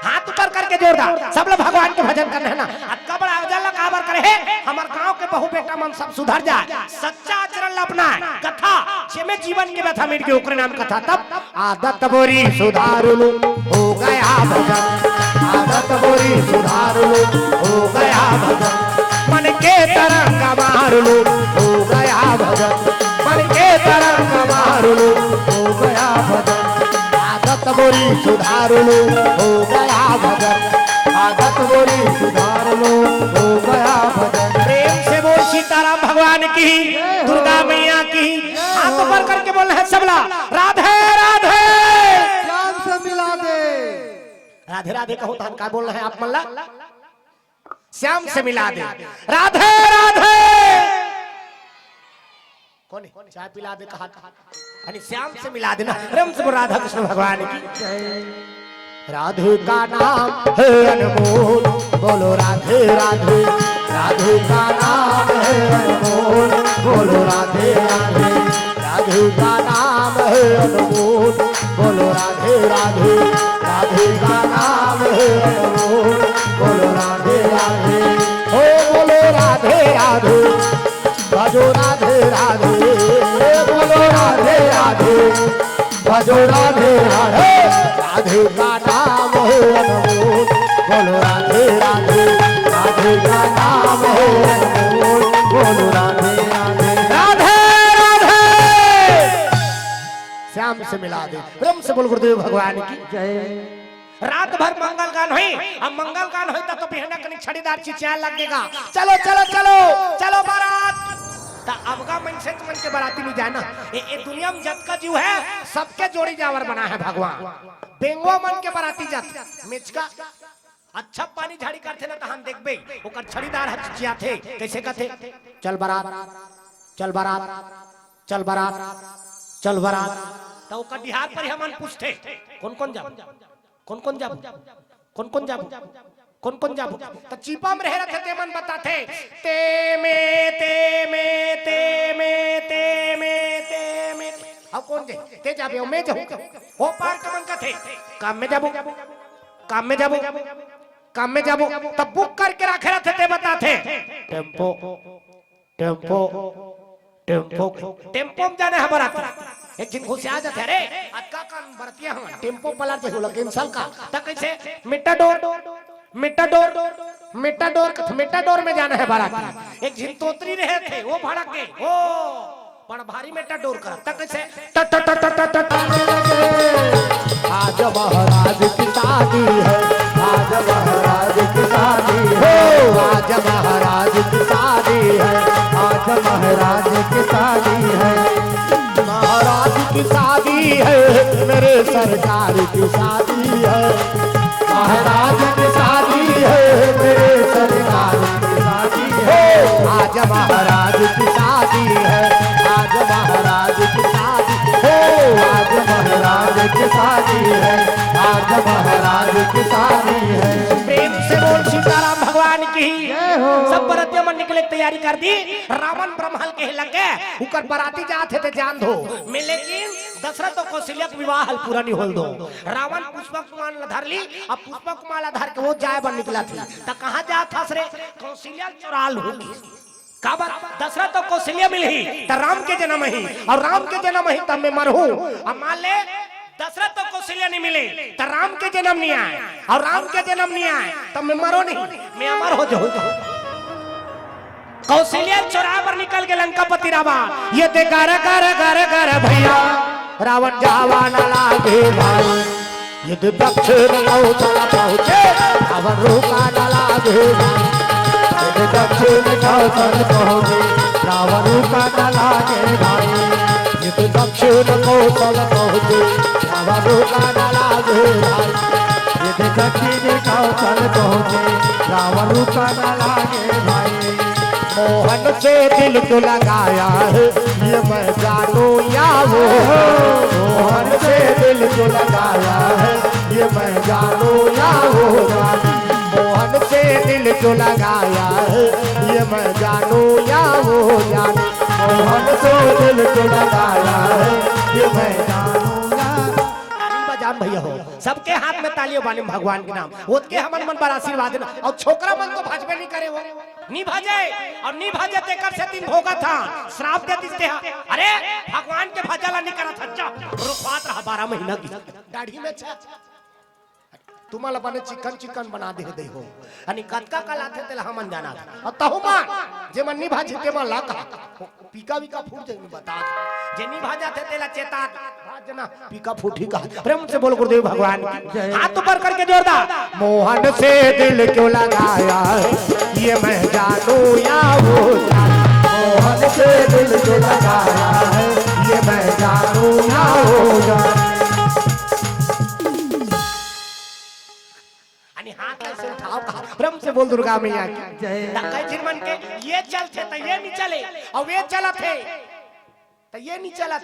हाथ ऊपर करके जोरदार, सब लोग भगवान के भजन करना हे ना। अतका बड़ा आयोजन ला काबर करे हे? हमर गांव के बहू बेटा मन सब सुधर जाए, सच्चा आचरण ला अपनाए। कथा, जेमे जीवन के व्यथा मिट गे, ओकरे नाम कथा। तब आदत बोरी सुधार लो, हो गया भजन। आदत बोरी सुधार लो, हो गया भजन। मन के तरंग मार लो, हो गया भजन। मन के तरंग मार लो, हो गया भजन। सुधार लो, हो गया भजन। आदत मोरी सुधार लो, हो गया भजन। प्रेम से बोल सीताराम भगवान की, दुर्गा मैया की। हाथ ऊपर करके बोलना है सबला, राधे राधे। श्याम से मिला दे। राधे राधे कहो, तहन का बोलना है आप मन ला? श्याम से मिला दे। राधे राधे। कौन है? चाय पिला दे कहा था। यानी श्याम से मिला देना। प्रेम से बोल राधा कृष्ण भगवान की। राधे का नाम है अनमोल, बोलो राधे राधे। राधे का नाम है अनमोल, बोलो राधे राधे। राधे का नाम है अनमोल, बोलो राधे राधे। राधे का नाम है अनमोल, बोलो राधे राधे। ओ बोलो राधे राधे, भजो राधे राधे। बोलो राधे राधे, भजो राधे राधे। राधे का नाम है अनमोल, बोलो राधे राधे। राधे का नाम है अनमोल, बोलो राधे राधे। राधे राधे। श्याम से मिला दे। प्रेम से बोल गुरुदेव भगवान की। जय। रात भर मंगल गान होई, अब मंगल गान होई त तो बिहना कनिक छड़ीदार चिचिया लगेगा। चलो, चलो, चलो, चलो बारात। त अबगा मनसे मन के बराती नहीं जाना। ए, ए दुनिया में जतका जीव है, सबके जोड़ी जावर बना है भगवान। बेंगवा मन के बराती जात, मेचका अच्छा पानी झाड़ी करथे ना, तहान देखबे, ओकर छड़ीदार ह चिचियाथे। कैसे कथे? चल बारात, चल बारात, चल बारात, चल बारात। त ओकर डिहार पर हमन पूछथे, कौन कौन जाबो? कौन कौन जाबो? कौन कौन जाबो? कौन कौन जाबो? त चीपा में रहे रथे, तेमन बताथे, ते में, ते में, ते में, ते में, ते में। अब कौन जाही? ते जाबे, अउ मैं जाहूं। ओ पार के मन कथे, काम में जाबो, काम में जाबो, काम में जाबो। त बुक करके राखे रथे, ते बताथे, टेम्पो, टेम्पो, टेम्पो, टेम्पो में जाना है बराती। एक झिन घुसिया जाथे, अरे, अतका कन बरतिया हम, टेम्पो पलट जाही, ओला cancel कर। त कैसे? मेटाडोर, मेटाडोर, मेटाडोर कथे, मेटाडोर में जाना है बराती। एक झिन तोतरी रहे थे, वो भड़क गए, ओ, बड़ भारी मेटाडोर कर। त कैसे? ट, ट, ट, ट, ट, ट, ट। आज महाराज की शादी है, आज महाराज की शादी है, आज महाराज की शादी है, आज महाराज की शादी है। महाराज की शादी है, मेरे सरकार की शादी है। महाराज की शादी है, मेरे सरकार की शादी है। आज महाराज की शादी है, आज महाराज की शादी है। आज महाराज की शादी है, आज महाराज की शादी है। प्रेम से बोल सीताराम भगवान की। जय हो। सब बरतिया मन निकले के तैयारी कर दी। रावण ब्रह्मल के लग गए, उकर बराती जात हे ते जान दो। मैं लेकिन दशरथ अउ कौशल्या के विवाह हल पूरा नहीं होल दो। रावण पुष्पक विमान ला धर ली, अब पुष्पक विमान ला धर के वो जाए बर निकला थी। त कहाँ जात हस रे? कौशल्या चुरा लूंगी। काबर? दशरथ अउ कौशल्या मिलही त राम के जन्म ही, अउ राम के जन्म ही तब मैं मरहूं। अब मान ले दशरथ अउ कौशल्या नहीं मिले त राम के जन्म नहीं आए, अउ राम के जन्म नहीं आए तब मैं मरो नहीं, मैं अमर हो जाऊं। कौशल्या चोराए बर निकल के लंकापति रावण, ये दे गर गर गर गर भैया, रावण जावा न लागे भाई। यदि दक्षिण कौशल पहुँचे, रावण रुका न लागे भाई। यदि दक्षिण कौशल पहुँचे, रावण रुका न लागे भाई। यदि दक्षिण कौशल पहुँचे, रावण रुका न लागे भाई। यदि दक्षिण कौशल पहुँचे, रावण रुका न लागे भाई। मोहन से दिल जो लगाया है, ये मैं जानू या वो। मोहन से दिल जो लगाया है, ये मैं जानू या वो जानी। मोहन से दिल जो लगाया है, ये मैं जानू या वो जानी। मोहन से दिल जो लगाया है, ये मैं जानू या। ताली बजान भैया हो, सबके हाथ में ताली हो, बानी भगवान के नाम। ओतके हमन मन बर आशीर्वाद देना। अउ छोकरा मन तो भजबे नहीं करे हो। नी भजे, अउ नी भजे तेकर सेती भोगत हा, श्राप दे दिस ते हा। अरे, भगवान के भजन ला नी करत हस, जा, रुखवात रहा बारह महीना की। दाढ़ी में छा। तुमन ला बने चिकन चिकन बना दे दे हो। अनी कतका कल आथे तेला हमन जाना। अउ तहु मन, जे मन नी भजे, ते मन ला कहा। पीका वीका फूट जाही, बता। जे नहीं भाजत हे, तेला चेता। भाजना, पीका फूटी का। प्रेम से बोल गुरुदेव भगवान की। हाथ ऊपर करके जोरदार। मोहन से दिल क्यों लगाया है, ये मैं जानू या वो जाने। मोहन से दिल क्यों लगाया है, ये मैं जानू या वो जाने। अने हाथ ऐसे उठाव का, प्रेम से बोल दुर्गा मैया की। जय। त कई झिन मन के ये चलथे त ये नहीं चले, अउ ये चलत हे त ये नहीं चलत।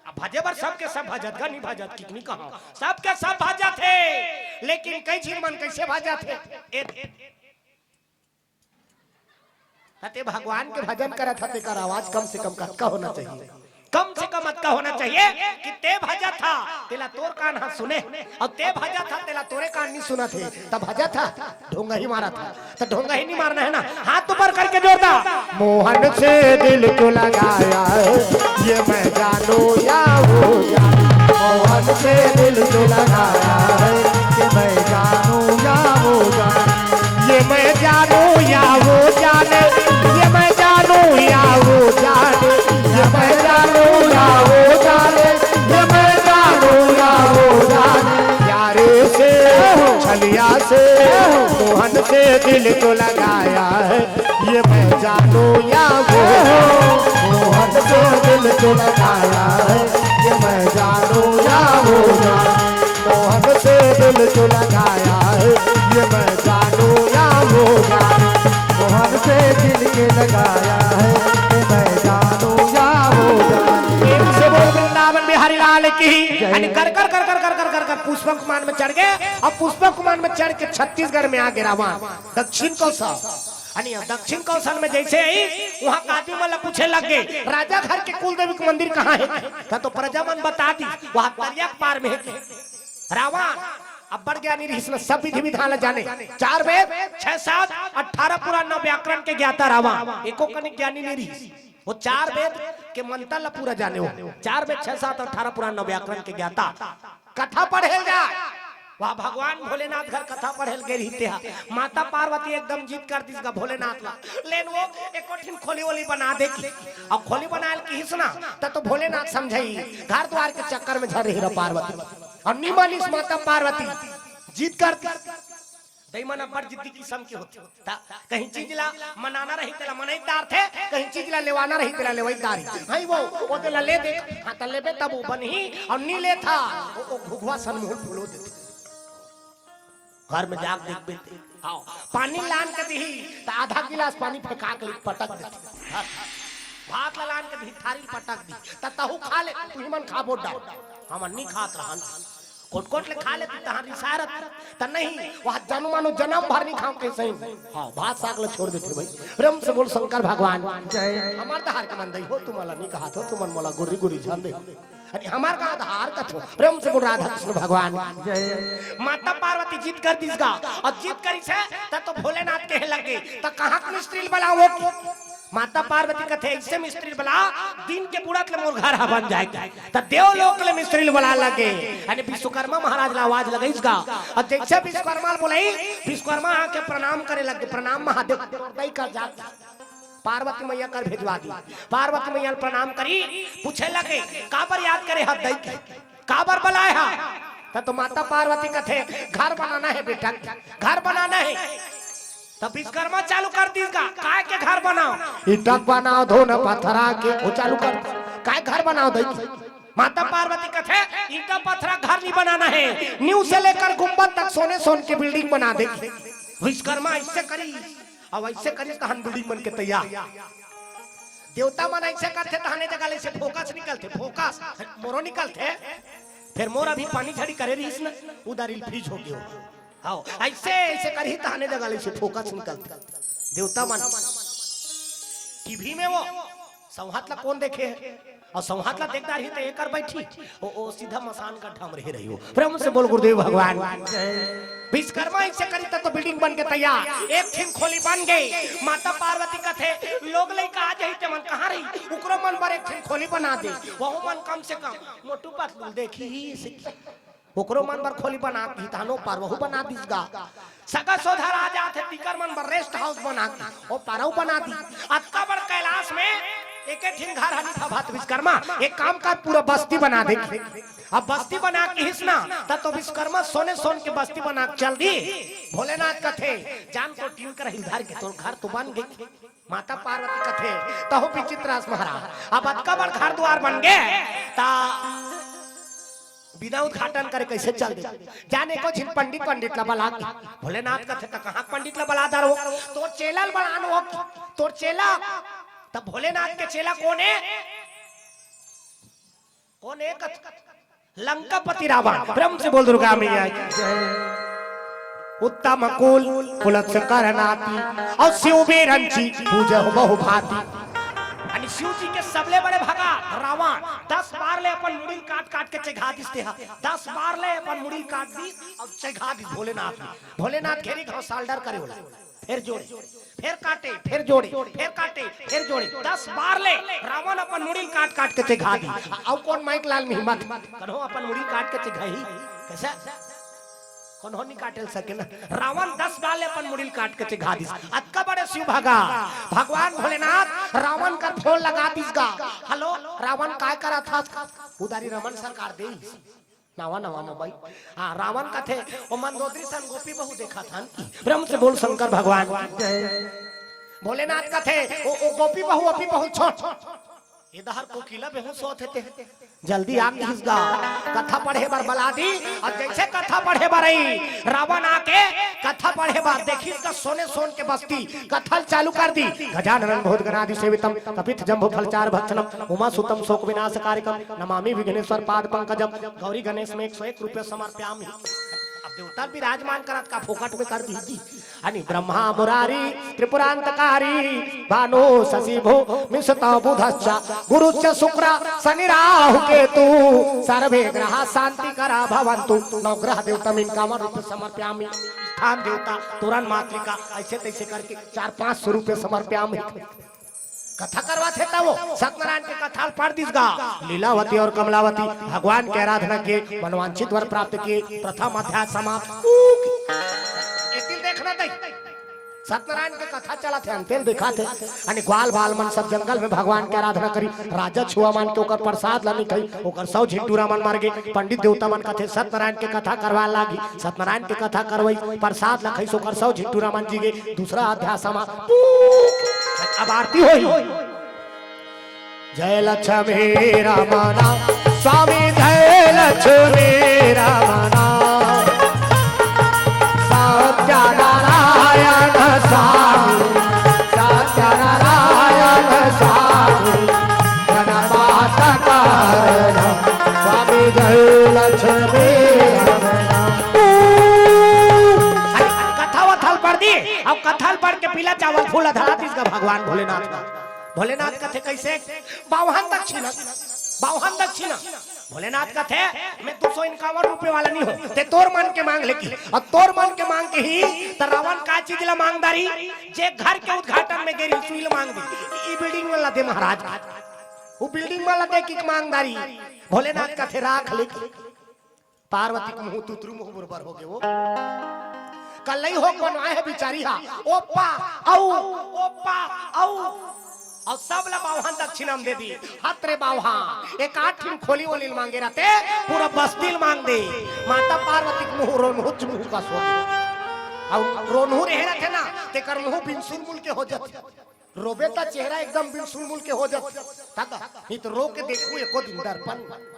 अब भजे बर सबके सब भजत गा, नहीं भजत कि नहीं कहा, सबके सब भजत हे, लेकिन कई झिन मन कैसे भजत हे? ए, त ते भगवान के भजन करत ह, तेकर आवाज कम से कम कतका होना चाहिए? कम से कम अतका होना चाहिए कि ते भजत ह, तेला तोर कान ह सुने, अउ ते भजत ह, तेला तोरे कान नहीं सुनत हे, त भजत ह, ढोंगा ही मारत ह, त ढोंगा ही नहीं मारना है ना। हाथ ऊपर करके जोरदार। मोहन से दिल क्यों लगाया है, ये मैं जानू या वो जाने। मोहन से दिल क्यों लगाया है, ये मैं जानू या वो जाने। ये मैं जानू या वो जाने, ये मैं जानू या वो जाने, ये मैं जानू या वो जाने, ये मैं जानू या वो जाने। प्यारे से, छलिया से, मोहन से दिल क्यों लगाया है, ये मैं जानू या वो, मोहन से दिल क्यों लगाया है, ये मैं जानू या वो जाने। मोहन से दिल क्यों लगाया है, ये मैं जानू या वो जाने। मोहन से दिल के लगाया है, ये मैं जानू या वो जाने। प्रेम से बोल वृंदावन बिहारी लाल की। जय। अने कर कर कर कर कर कर कर कर पुष्पक विमान में चढ़ गए। अब पुष्पक विमान में चढ़ के छत्तीसगढ़ में आ गए रावण, दक्षिण कौशल। अने दक्षिण कौशल में जैसे ही वहां के आदमी मन ला पूछे लग गए, राजा घर के कुल देवी के मंदिर कहाँ है? त तो प्रजा मन बता दी, वहां दरिया के पार में है। रावण अब्बड़ ज्ञानी रहिस न, सब विधि विधान ला जाने, चार वेद, छह शास्त्र, अठारह पुराण, नौ व्याकरण के ज्ञाता रावण, एको कनिक ज्ञानी नहीं रहिस। वो चार वेद के मंत्र ला पूरा जाने हो, चार वेद, छह शास्त्र, अठारह पुराण, नौ व्याकरण के ज्ञाता। कथा पढ़े ल जाए, वह भगवान भोलेनाथ घर कथा पढ़े ल गे रहिस तेहा। माता पार्वती एकदम जिद कर दिस गा भोलेनाथ ला, लेन वो एको ठिन खोली वोली बना दे की। अब खोली बनाए ल किहिस ना, त तो भोलेनाथ समझाई, घर द्वार के चक्कर में झर रही रह पार्वती। अब नी मानिस माता पार्वती, जिद कर दिस। दई मन अब्बड़ जिद्दी किसम के होथे। त कहीं चीज ला मनाना रही, तेला मनई डारथे, कहीं चीज ला लेवाना रही, तेला लेवई डारही। हई वो, ओ तेला ले दे, हाँ, त लेबे तब वो बनही, अउ नी लेथा, ओ, ओ घुघुआ सन मुंह फुलो देथे। घर में जाके देखबे ते, हाँ, पानी लान के दिही, त आधा गिलास पानी फेंका के पटक देथे। भात ला लान के दिही, थारी पटक दिही, त तहू खा ले, तुही मन खाबो डार, हमन नी खात रहन। कोट कोट ले खा लेती, तहां रिसारत। त नहीं, वह जानू मानू जनम भर नहीं खाओ कैसे ही। हाँ, भात साग ला छोड़ देते भाई। प्रेम से बोल शंकर भगवान। जय। हमार दहार के मन दई हो, तुमन ला नहीं कहा थो, तुमन मोला गुर्री गुर्री जान दे। अरे हमार का दहार का थो, प्रेम से बोल राधा कृष्ण भगवान। जय। माता पार्वती जिद कर दिस गा, अउ जिद करिस हे, त तो भोलेनाथ कहे लगे, त कहाँ के मिस्त्री ल बलाओ? माता पार्वती कथे, "ऐसे मिस्त्री बला, दिन के बुड़त ले मोर घर ह बन जाए।" त देवलोक ले मिस्त्री बला लगे। अने विश्वकर्मा महाराज ला आवाज लगाइस गा। अउ जैसे विश्वकर्मा ल बोलाई, विश्वकर्मा आके प्रणाम करे लगे, "प्रणाम महादेव।" तोर दई कर जात, पार्वती मैया कर भेजवा दी। पार्वती मैया ल प्रणाम करी, पूछे लगे, "काबर याद करे ह दई के? काबर बलाए ह?" त तो माता पार्वती कथे, "घर बनाना है बेटा, घर बनाना है।" त विश्वकर्मा चालू कर दिस गा, "काय के घर बनाओ?" "ईंटा के बनाओ, धोना पत्थरा के।" वो चालू कर दिस, "काय घर बनाओ दई?" माता पार्वती कथे, "ईंटा पत्थरा घर नहीं बनाना है, नींव से लेकर गुंबद तक सोने सोन के बिल्डिंग बना दे।" विश्वकर्मा ऐसे करी, अब ऐसे करी, तहन बिल्डिंग बन के तैयार। देवता मन ऐसे करथे, तहने जगह ले से फोकस निकलथे, फोकस मोरो निकलथे। फिर मोर अभी पानी झड़ी करे रहिस न, उधर रिलीज हो गयो। हाँ, ऐसे, ऐसे करही तहाने जगह ले से फोकस निकलथे। देवता मन टीवी में वो सौहात ला कोन देखे हे? अउ सौहात ला देख डारही त एकर बैठी, ओ, ओ सीधा मसान का ढम रहे रही हो। प्रेम से बोल गुरुदेव भगवान। विश्वकर्मा ऐसे करी त तो बिल्डिंग बन के तैयार। एक ठिन खोली बन गई। माता पार्वती कथे, "लोग लइका आ जाही ते मन कहाँ रही? उकरो मन बर एक ठिन खोली बना दे। वहू मन कम से कम मोटू पतलू देखही से।" ओकरो मन बर खोली बना दी, तहनो पार वहू बना दिस गा। सगा सोधा राजा थे, तिकर मन बर रेस्ट हाउस बना दी, ओ पारऊ बना दी। अतका बड़ कैलाश में एके ठिन घर हनी था भात विश्वकर्मा, एक काम कर, पूरा बस्ती बना दे। अब बस्ती बना के हिस ना, त तो विश्वकर्मा सोने सोन के बस्ती बना के चल दी। भोलेनाथ कथे, जान तो टीन कर हिल धर के तोर घर तो बन गई। माता पार्वती कथे, तहु विचित्र अस महाराज, अब अतका बड़ घर दुआर बन गे, ता बिना उद्घाटन करे कैसे चल दे? जाने को झिन पंडित, पंडित ला बला के। भोलेनाथ कथे, त कहाँ पंडित ला बला दर हो? तोर चेला ला बलान हो, तोर चेला। तब भोलेनाथ के चेला कौन है? कौन है? कथ-, लंकापति रावण। प्रेम से बोल दुर्गा मैया की जय। उत्तम कुल पुलत कर नाती, और शिव बेरंची पूजहु बहु भांति। यानी शिव जी के सबले बड़े भगा रावण दस बार ले अपन मुड़ी काट काट के चघा दिस तेहा। दस बार ले अपन मुड़ी काट दी और चघा दी भोलेनाथ। भोलेनाथ घेरी घाव साल डर करे होला। फिर जोड़े, फिर काटे, फिर जोड़े, फिर काटे, फिर जोड़े। दस बार ले रावण अपन मुड़ी काट काट के चघा दी। अउ कौन माइक लाल में हिम्मत? कन्हो अपन मुड़ी काट के चघाही? कैसे? कन्हो नहीं काटे ल सके ना। रावण दस बार ले अपन मुड़ी काट के चघा दिस। अतका बड़े शिव भगा भगवान भोलेनाथ रावण कर फोन लगा दिस गा। हेलो, रावण, काय करा था? उधारी रमन सरकार दे। नवा नवा मोबाइल। हाँ, रावण कथे, ओ मंदोदरी सन गोपी बहू देखा था कि? प्रेम से बोल शंकर भगवान की जय। भोलेनाथ कथे, ओ, ओ गोपी बहू, अपी बहू छोट। इधर कोकिला बेहोश होत हे ते। जल्दी आ किस गा। कथा पढ़े बर बला दी, और जैसे कथा पढ़े बर आई, रावण आके कथा पढ़े बर देखिस गा सोने सोन के बस्ती, कथा ल चालू कर दी। गजानन भूत गणादि सेवितम, कपित जम्भू फलचार भक्षणम, उमा सुतम शोक विनाश कारकम, नमामि विघ्नेश्वर पाद पंकजम। गौरी गणेश में एक सौ एक रुपये समर्प्यामि। अब देवता विराजमान करत का फोकट में कर दी जी। अनि ब्रह्मा मुरारी त्रिपुरांतकारी, भानु शशि भूमि सुत बुधश्च, गुरुश्च शुक्र शनि राहु केतु, सर्वे ग्रह शांति करा भवंतु। नौ ग्रह देवता में इनका रूप समर्प्यामि। स्थान देवता तोरण मातृका, ऐसे तैसे करके चार पांच सौ रुपये समर्प्यामि। कथा करवाथे त वो सत्यनारायण के कथा ल पढ़ दिस गा। लीलावती और कमलावती भगवान के आराधना के, मनवांछित वर प्राप्त के, प्रथम अध्याय समाप्त। ऊक। एतिल देखना दई। सत्यनारायण के कथा चलत हे, अंतेल दिखात हे। अनि ग्वाल बाल मन सब जंगल में भगवान के आराधना करी। राजा छुआ मन के ओकर प्रसाद ला निकई, ओकर सौ झिन टूरा मन मर गे। पंडित देवता मन कथे सत्यनारायण के कथा करवा लागी। सत्यनारायण के कथा करवई, प्रसाद ला खईस, ओकर सौ झिन टूरा मन जी गे। दूसरा अध्याय समाप्त। अब आरती होई। जय लक्ष्मी रमण स्वामी, जय लक्ष्मी रमण। सत्यनारायण स्वामी, सत्यनारायण स्वामी, गणपात करण स्वामी, जय लक्ष्मी रमण। अरे, कथा वथा ल पढ़ दी, अब कथा ल पढ़ के पीला चावल फूल धरा दिस गा भगवान भोलेनाथ का। भोलेनाथ कथे कैसे? बावहन दक्षिणा, बावहन दक्षिणा। भोलेनाथ कथे, मैं दो सौ इक्यावन रुपये वाला नहीं हो, ते तोर मन के मांग ले की। और तोर मन के मांग के ही त रावण का चीज ला मांग दारी, जे घर के उद्घाटन में गेरी सुई ला मांग दी। ई बिल्डिंग वाला दे महाराज, वो बिल्डिंग वाला दे की मांग दारी। भोलेनाथ कथे राख ले की। पार्वती के मुंह तुतरू मुंह बरोबर हो गे वो। कल्लई हो बनवाए हे बिचारी हा। ओप्पा, अउ, ओप्पा, अउ। अउ सब ला बावहन दक्षिणा म दे दी। हत रे बावहा, एक आठ ठिन खोली ओली ल मांगे रहते, पूरा बस्ती ल मांग दे। माता पार्वती के मुंह रोनहुच मुंह का सो। अउ रोनहु रहे रहते ना, तेकर मुंह बिनसुर मुल के हो जाते। रोबे त चेहरा एकदम बिनसुल मुल के हो जात। तक नहीं तो रो के देखू एको दिन दर्पण।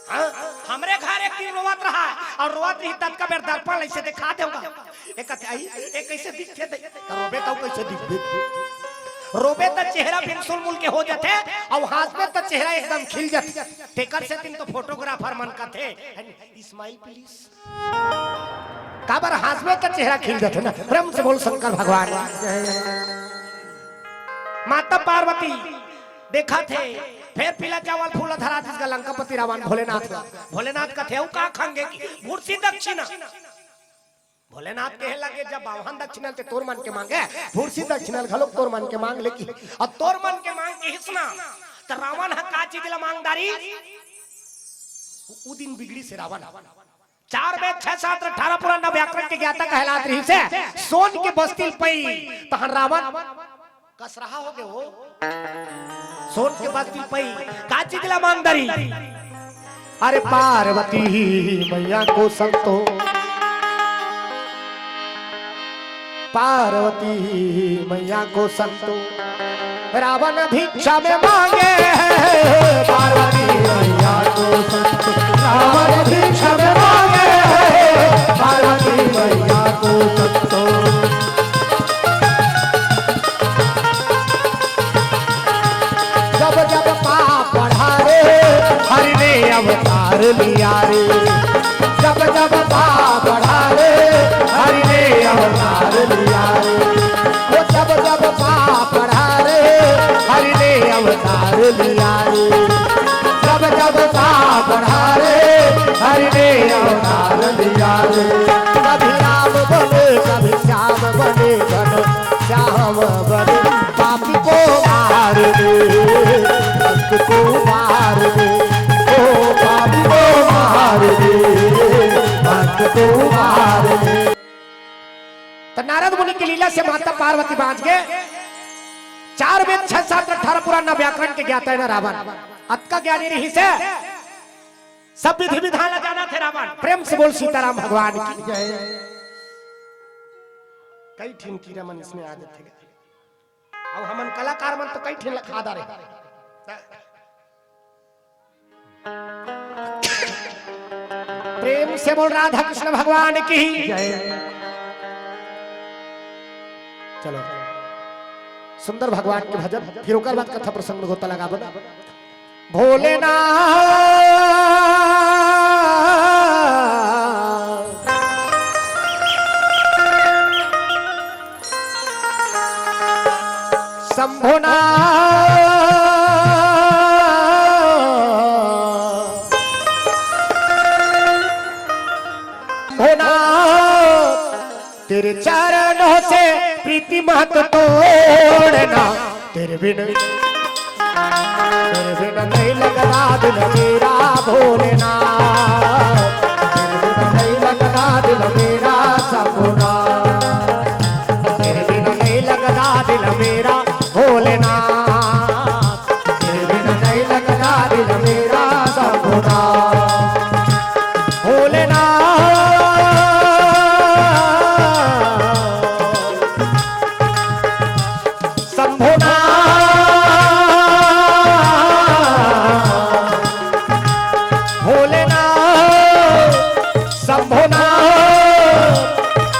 हाँ, हमरे घर एक दिन रोवत रहा और रोवत रही तब का बेर दर्पण ऐसे दिखा देगा। एक आई, एक कैसे दिखते दे? तो रोबे तो कैसे दिखबे? रोबे त चेहरा बिनसुल मुल के हो जाते और हंसबे त चेहरा एकदम खिल जाते। तेकर से दिन तो फोटोग्राफर मन कथे, "Smile please।" काबर हंसबे त चेहरा खिल जाथे ना। प्रेम से बोल शंकर भगवान। माता पार्वती देखत हे, फेर पीला चावल फूल धरा दिस गा लंकापति रावण भोलेनाथ ला। भोलेनाथ कथे, "अउ का खांगे की भूरसी दक्षिणा?" भोलेनाथ कहे लगे, "जब बावहन दक्षिणा ल ते तोर मन के मांगे, भूरसी दक्षिणा ल घलोक तोर मन के मांग ले की।" अउ तोर मन के मांग के हिस ना, त रावण ह का चीज ला मांग दारी? उ, उ दिन बिगड़ी से रावण। चार वेद, छह शास्त्र, अठारह पुराण, नौ व्याकरण के ज्ञाता कहलात रहिस हे। सोन के बस्ती ल पई, तहन रावण कसरहा हो गे हो। सोन के बस्ती पई का चीज ला मांग डरिस? अरे पार्वती मैया को संतो, पार्वती मैया को संतो, रावण भिक्षा में मांगे हैं। पार्वती मैया को संतो, रावण भिक्षा में मांगे हैं। पार्वती मैया को संतो। जब जब पाप बढ़ा रे, हरि ने अवतार लिया रे। जब जब पाप बढ़ा रे, हरि ने अवतार लिया रे। वो जब जब पाप बढ़ा रे, हरि ने अवतार लिया रे। जब जब पाप बढ़ा रे, हरि ने अवतार लिया रे। कभी राम बने, कभी श्याम बने, घन श्याम बने। पापी को मार दे, भक्त को मार दे, ओ पापी को मार दे, भक्त को मार दे। त नारद मुनि के लीला से माता पार्वती बांच गे। चार वेद, छह शास्त्र, अठारह पुराण, ना व्याकरण के ज्ञाता हे ना रावण। अतका ज्ञानी रहिस हे, सब विधि विधान ला जानथे रावण। प्रेम से बोल सीताराम भगवान की। जय। कई ठिन कीरा मन इसमें आ जाथे। अउ हमन कलाकार मन तो कई ठिन ला खा डारे। प्रेम से बोल राधा कृष्ण भगवान की। जय। चलो, सुंदर भगवान के भजन, फिर ओकर बाद कथा प्रसंग में गोता लगाबो ना। भोलेनाथ। शंभुनाथ। शंभुनाथ। तेरे चरणों से प्रीति मत तोड़ना, तेरे बिन, तेरे बिन नहीं लगता दिल मेरा भोलेनाथ, तेरे बिन नहीं लगता दिल मेरा शंभुनाथ, तेरे बिन नहीं लगता दिल मेरा भोलेनाथ। तेरे बिन नहीं लगता दिल मेरा शंभुनाथ। भोलेनाथ। शंभुनाथ। भोलेनाथ। शंभुनाथ।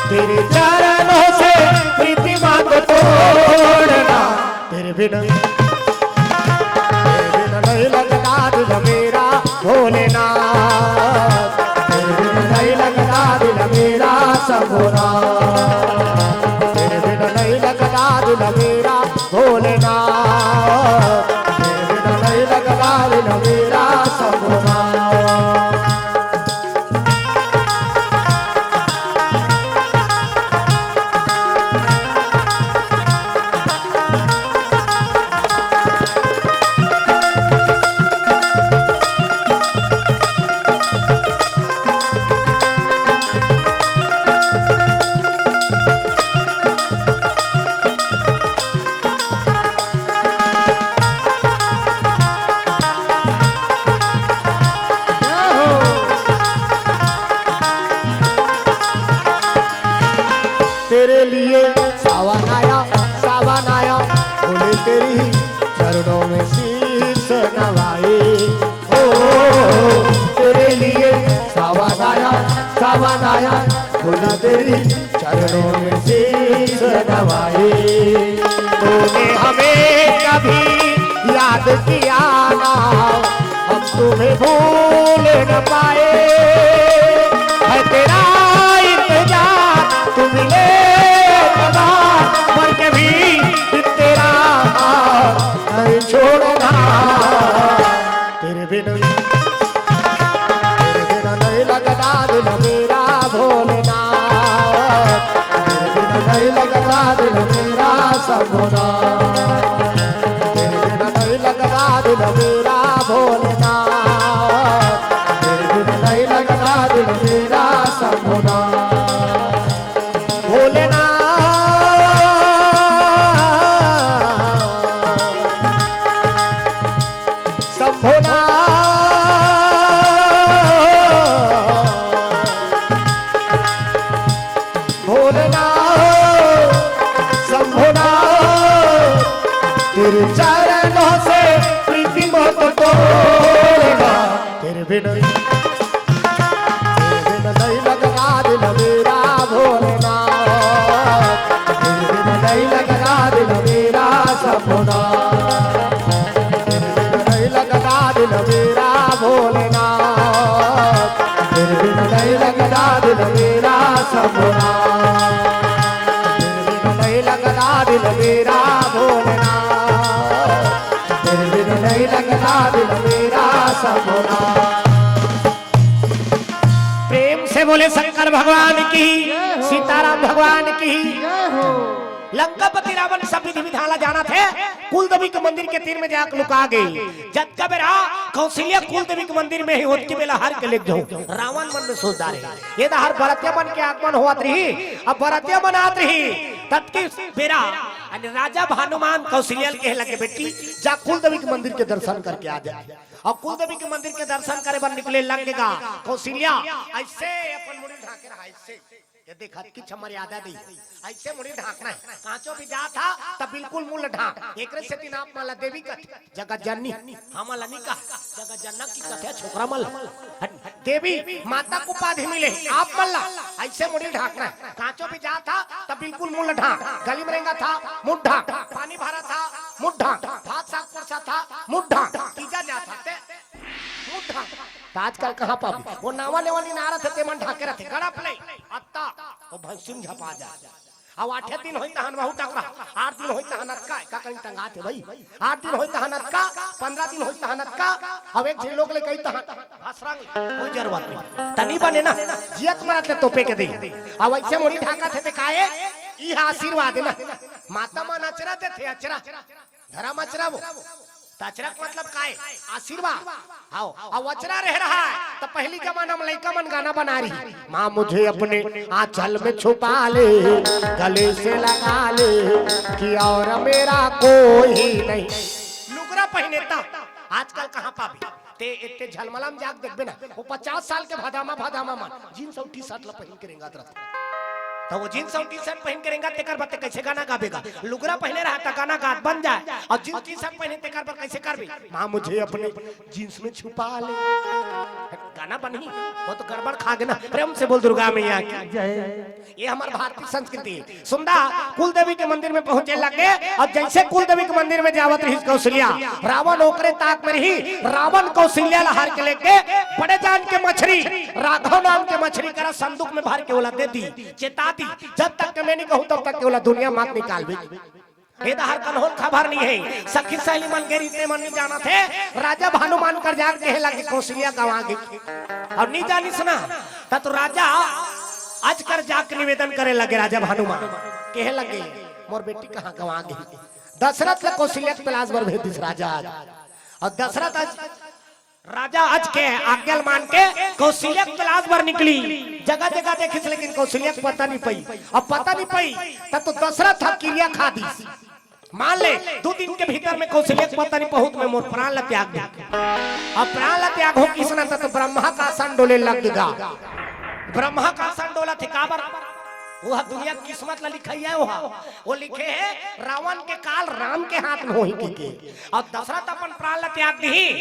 तेरे चरणों से प्रीति मत तोड़ना। तेरे बिन, तेरे बिन नहीं लगता दिल मेरा भोलेनाथ, तेरे बिन नहीं लगता दिल मेरा शंभुनाथ, तेरे बिन नहीं लगता दिल मेरा भोलेनाथ, तेरे बिन नहीं लगता दिल मेरा शंभुनाथ। तेरे लिए सावन आया, सावन आया, बोले तेरी चरणों में शीश नवाए। ओ, तेरे लिए सावन आया, सावन आया, खुदा तेरी चरणों में शीश नवाए। तूने हमें कभी याद किया ना, हम तुम्हें भूल न पाए। है तेरा इंतजार, तू मिले कदा, मर के भी तेरा हाथ नहीं छोड़ना। तेरे बिन, तेरे बिन नहीं लगता दिल मेरा भोलेनाथ, तेरे बिन नहीं लगता दिल मेरा शंभुनाथ, तेरे बिन नहीं लगता दिल मेरा भोलेनाथ, तेरे बिन नहीं लगता दिल मेरा शंभुनाथ। भोलेनाथ। से प्रीति मत तोड़ना, तेरे बिन, तेरे बिन नहीं लगता दिल मेरा भोलेनाथ, तेरे बिन नहीं लगता दिल मेरा सपना, तेरे बिन नहीं लगता दिल मेरा भोलेनाथ, तेरे बिन नहीं लगता दिल मेरा सपना, तेरे बिन नहीं लगता दिल मेरा भोलेनाथ, तेरे बिन नहीं लगता दिल मेरा सपना। प्रेम से बोले शंकर भगवान की, जय हो। सीताराम भगवान की। जय हो। लंकापति रावण सब विधि विधान ला जानथे, कुल देवी के मंदिर के तीर में जाके लुका गे। जतका बेरा कौशल्या कुल देवी के मंदिर में हे, ओतकी बेला हर के लेके जाहूं। रावण मन में सोच डारे, ये तो हर बरतिया मन के आगमन होवत रही, अब बरतिया मन आत रही, ततकी बेरा राजा हनुमान कौशल्या ल कहे लगे, "बेटी, जा कुल देवी के मंदिर के दर्शन करके आ जा।" अउ कुल देवी के मंदिर के दर्शन करे बर निकले लगे गा। कौशल्या अइसे अपन मुड़ी ढांके रहा, अइसे। ये देखत कि छमर याद आ गई, अइसे मुड़ी ढांकना हे। कांचो भी जात हा, त बिल्कुल मुंह ल ढांक। एकरे सेती नाप मन ला देवी कथे, जगत जननी। हमन ला नी कहा, जगत जनना की कथे छोकरा मन ला। हट, देवी माता के उपाधि मिले हे, आप मन ला अइसे मुड़ी ढांकना हे। कांचो भी जात हा, त बिल्कुल मुंह ल ढांक। गली में रेंगत हा, मुंह ढांक। पानी भरत हा, मुंह ढांक। भात साग परसत हा, मुंह ढांक। तीजा जात हा, ते मुंह ढांक। त आजकल कहां पाबे? वो नावा नेवा नी नारत हे, ते मन ढांके रथे। गड़प ले, अत्ता, वो भैंसिन झपा जा। अब आठे दिन होई तहन वहू टकरा, आठ दिन होई तहन अतका, का कहीं टंगात हे भाई? आठ दिन होई तहन अतका, पंद्रह दिन होई तहन अतका, अब एक झिन लोग ले कही तहन भसरंग, कोई जरूरत नहीं। तनी बने ना, जियत मरत ले तोपे के दे। अब अइसे मुड़ी ढांकत हे ते काहे? ई हा आशीर्वाद हे ना। माता मन अचरा देथे, अचरा। धरम अचरा वो। त अचरा के मतलब का हे? आशीर्वाद। हाव, अब अचरा रह रहा हे। त पहिली जमाना में लइका मन गाना बना रही, "माँ मुझे अपने आंचल में छुपा ले, गले से लगा ले, कि और मेरा कोई नहीं।" लुगरा पहिने त आजकल कहां पाबे? ते एते झलमला में जाके देखबे ना, वो पचास साल के भदामा, भदामा मन जींस अउ टी शर्ट ला पहिन के रेंगत रथे। त वो जींस अउ टी शर्ट पहिन के रेंगत, तेकर बर ते कइसे गाना गाबे गा? लुगरा पहिने रहा त गाना गात बन जाय, अउ जींस टी शर्ट पहिने तेकर बर कइसे करबे? माँ मुझे अपने जींस में छुपा ले। गाना बनही, वो तो गड़बड़ खा गे ना। प्रेम से बोल दुर्गा मैया की। जय। ये हमर भारतीय संस्कृति हे। सुन दा, कुल देवी के मंदिर में पहुंचे लगे। अब जइसे कुल देवी के मंदिर में जावत रहिस कौशल्या, रावण ओकरे ताक में रही। रावण कौशल्या ला हर के लेके बड़े जान के मछरी, राघव नाम के मछरी करा संदूक में भर के ओला दे दी, चेता दी, "जब तक के मैं नहीं कहूं तब तक के ओला दुनिया मात निकालबे।" ए डहर कन्हों खबर नइ हे। सखी सहेली मन के रीते मन नइ जानत हे। राजा हनुमान कर जाके कहे लगे, "कौशल्या गंवा गे।" अउ नइ जानिस ना, त तो राजा अचकर जाके निवेदन करे लगे राजा हनुमान, कहे लगे, "मोर बेटी कहां गंवा गे?" दशरथ ल कौशल्या के तलाश बर भेज दिस राजा। अउ दशरथ अच राजा अचके आज्ञा ल मान के कौशल्या के तलाश बर निकली। जगह जगह देखिस, लेकिन कौशल्या के पता नइ पई। अब पता नइ पई, त तो दशरथ ह किरिया खा दिस, "मान ले, दू दिन के भीतर में कौशल्या के पता नइ पहुंच, मैं मोर प्राण ल त्याग दूं।" अब प्राण ल त्याग हो किसना, त तो ब्रह्मा के आसन डोले लग गा। ब्रह्मा के आसन डोलत हे, काबर? वो ह दुनिया के किस्मत ल लिखाय हे, वो ह। वो लिखे हे, "रावण के काल राम के हाथ में होही," कहिके। अउ दशरथ अपन प्राण ल त्याग दिही,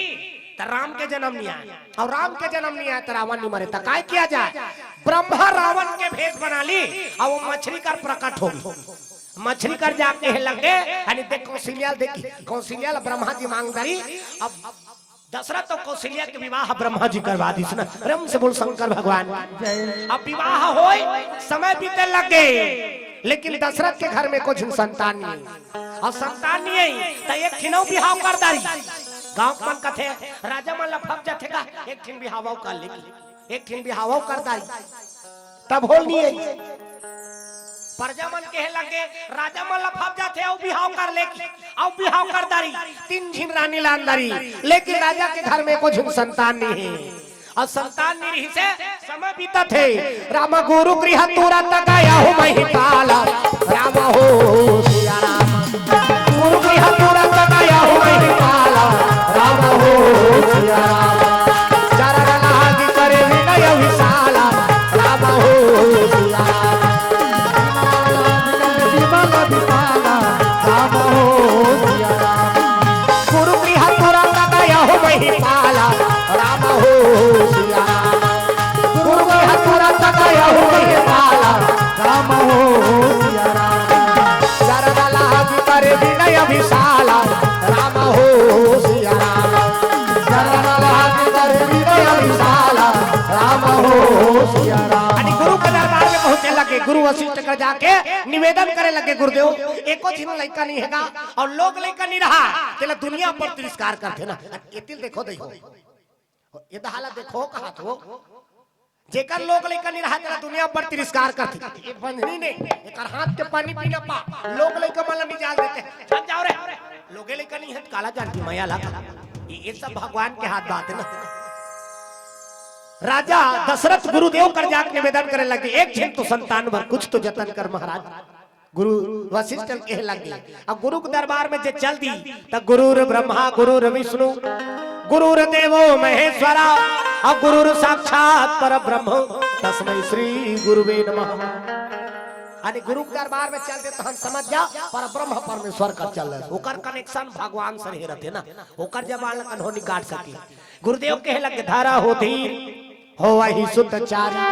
त राम के जनम नइ आय, अउ राम के जनम नइ आय, त रावण नइ मरे, त काय किया जाय? ब्रह्मा रावण के भेष बना ली, अउ वो मछरी कर प्रकट हो गे। मछरी कर जाके कहे लगे, यानी देख कौशल्या ल देखी, कौशल्या ल ब्रह्मा जी मांग धरी। अब दशरथ अउ कौशल्या के विवाह ब्रह्मा जी करवा दिस ना। प्रेम से बोल शंकर भगवान की। अब विवाह होय, समय बीते लगे, लेकिन दशरथ के घर में कुछ संतान नइ हे। अउ संतान नइ हे, त एक ठिन अउ बिहाव कर डारी। गांव के मन कथे, "राजा मन लफक जाथे का, एक ठिन बिहाव अउ कर ले।" एक ठिन बिहाव अउ कर डारी, तब होल नइ हे। प्रजा मन कहे लगे, "राजा मन लफक जाथे, अउ बिहाव कर ले, अउ बिहाव कर डारी।" तीन झिन रानी लान डारी, लेकिन राजा के घर में कुछ संतान नइ हे। अउ संतान नइ रहिसे, समय बीतत हे। राम गुरु गृह तुरत गया हूँ महिपाल, राम हो सिया राम। गुरु गृह तुरत गया हूँ महिपाल, राम हो सिया राम। चरण लागी करे विनय विशाल, राम हो सिया राम। विमल विशाल, राम हो सिया राम। सिया राम। अरे गुरु के दरबार में पहुंचे लगे, गुरु वशिष्ठ कर जाके निवेदन करे लगे, गुरुदेव, एको झिन लइका नहीं हेगा अउ लोग लइका नहीं रहा, तेला दुनिया पर तिरस्कार करथे ना। एतिल देखो, देखो, ये दहाला देखो, कहा तो जेकर लोग लइका नहीं रहा, तेला दुनिया पर तिरस्कार करथे। ये बंधनी ने एकर हाथ के पानी पीना पा, लोग लइका मन ला निजाल देथे, "चल जाओ रे, लोगे लइका नहीं हे, काला जानती मया ला।" ये, ये सब भगवान के हाथ बात हे ना। राजा दशरथ गुरुदेव कर जाके निवेदन करे लगे, "एक झिन तो संतान बर कुछ तो जतन कर महाराज।" गुरु वशिष्ठ ल कहे लगे, अब गुरु के दरबार में जे चल दी, त गुरुर ब्रह्मा, गुरुर विष्णु, गुरुर देवो महेश्वरा, अउ गुरुर साक्षात पर ब्रह्म, तस्मै श्री गुरुवे नमः। यानी गुरु के दरबार में चल दे, तहन समझ जा, पर ब्रह्म परमेश्वर कर चल रहे, ओकर कनेक्शन भगवान से रहे रहते ना, ओकर जबान ला कन्हो नहीं काट सके। गुरुदेव कहे लगे, धरा हो धीर, होवहि सुत चारी।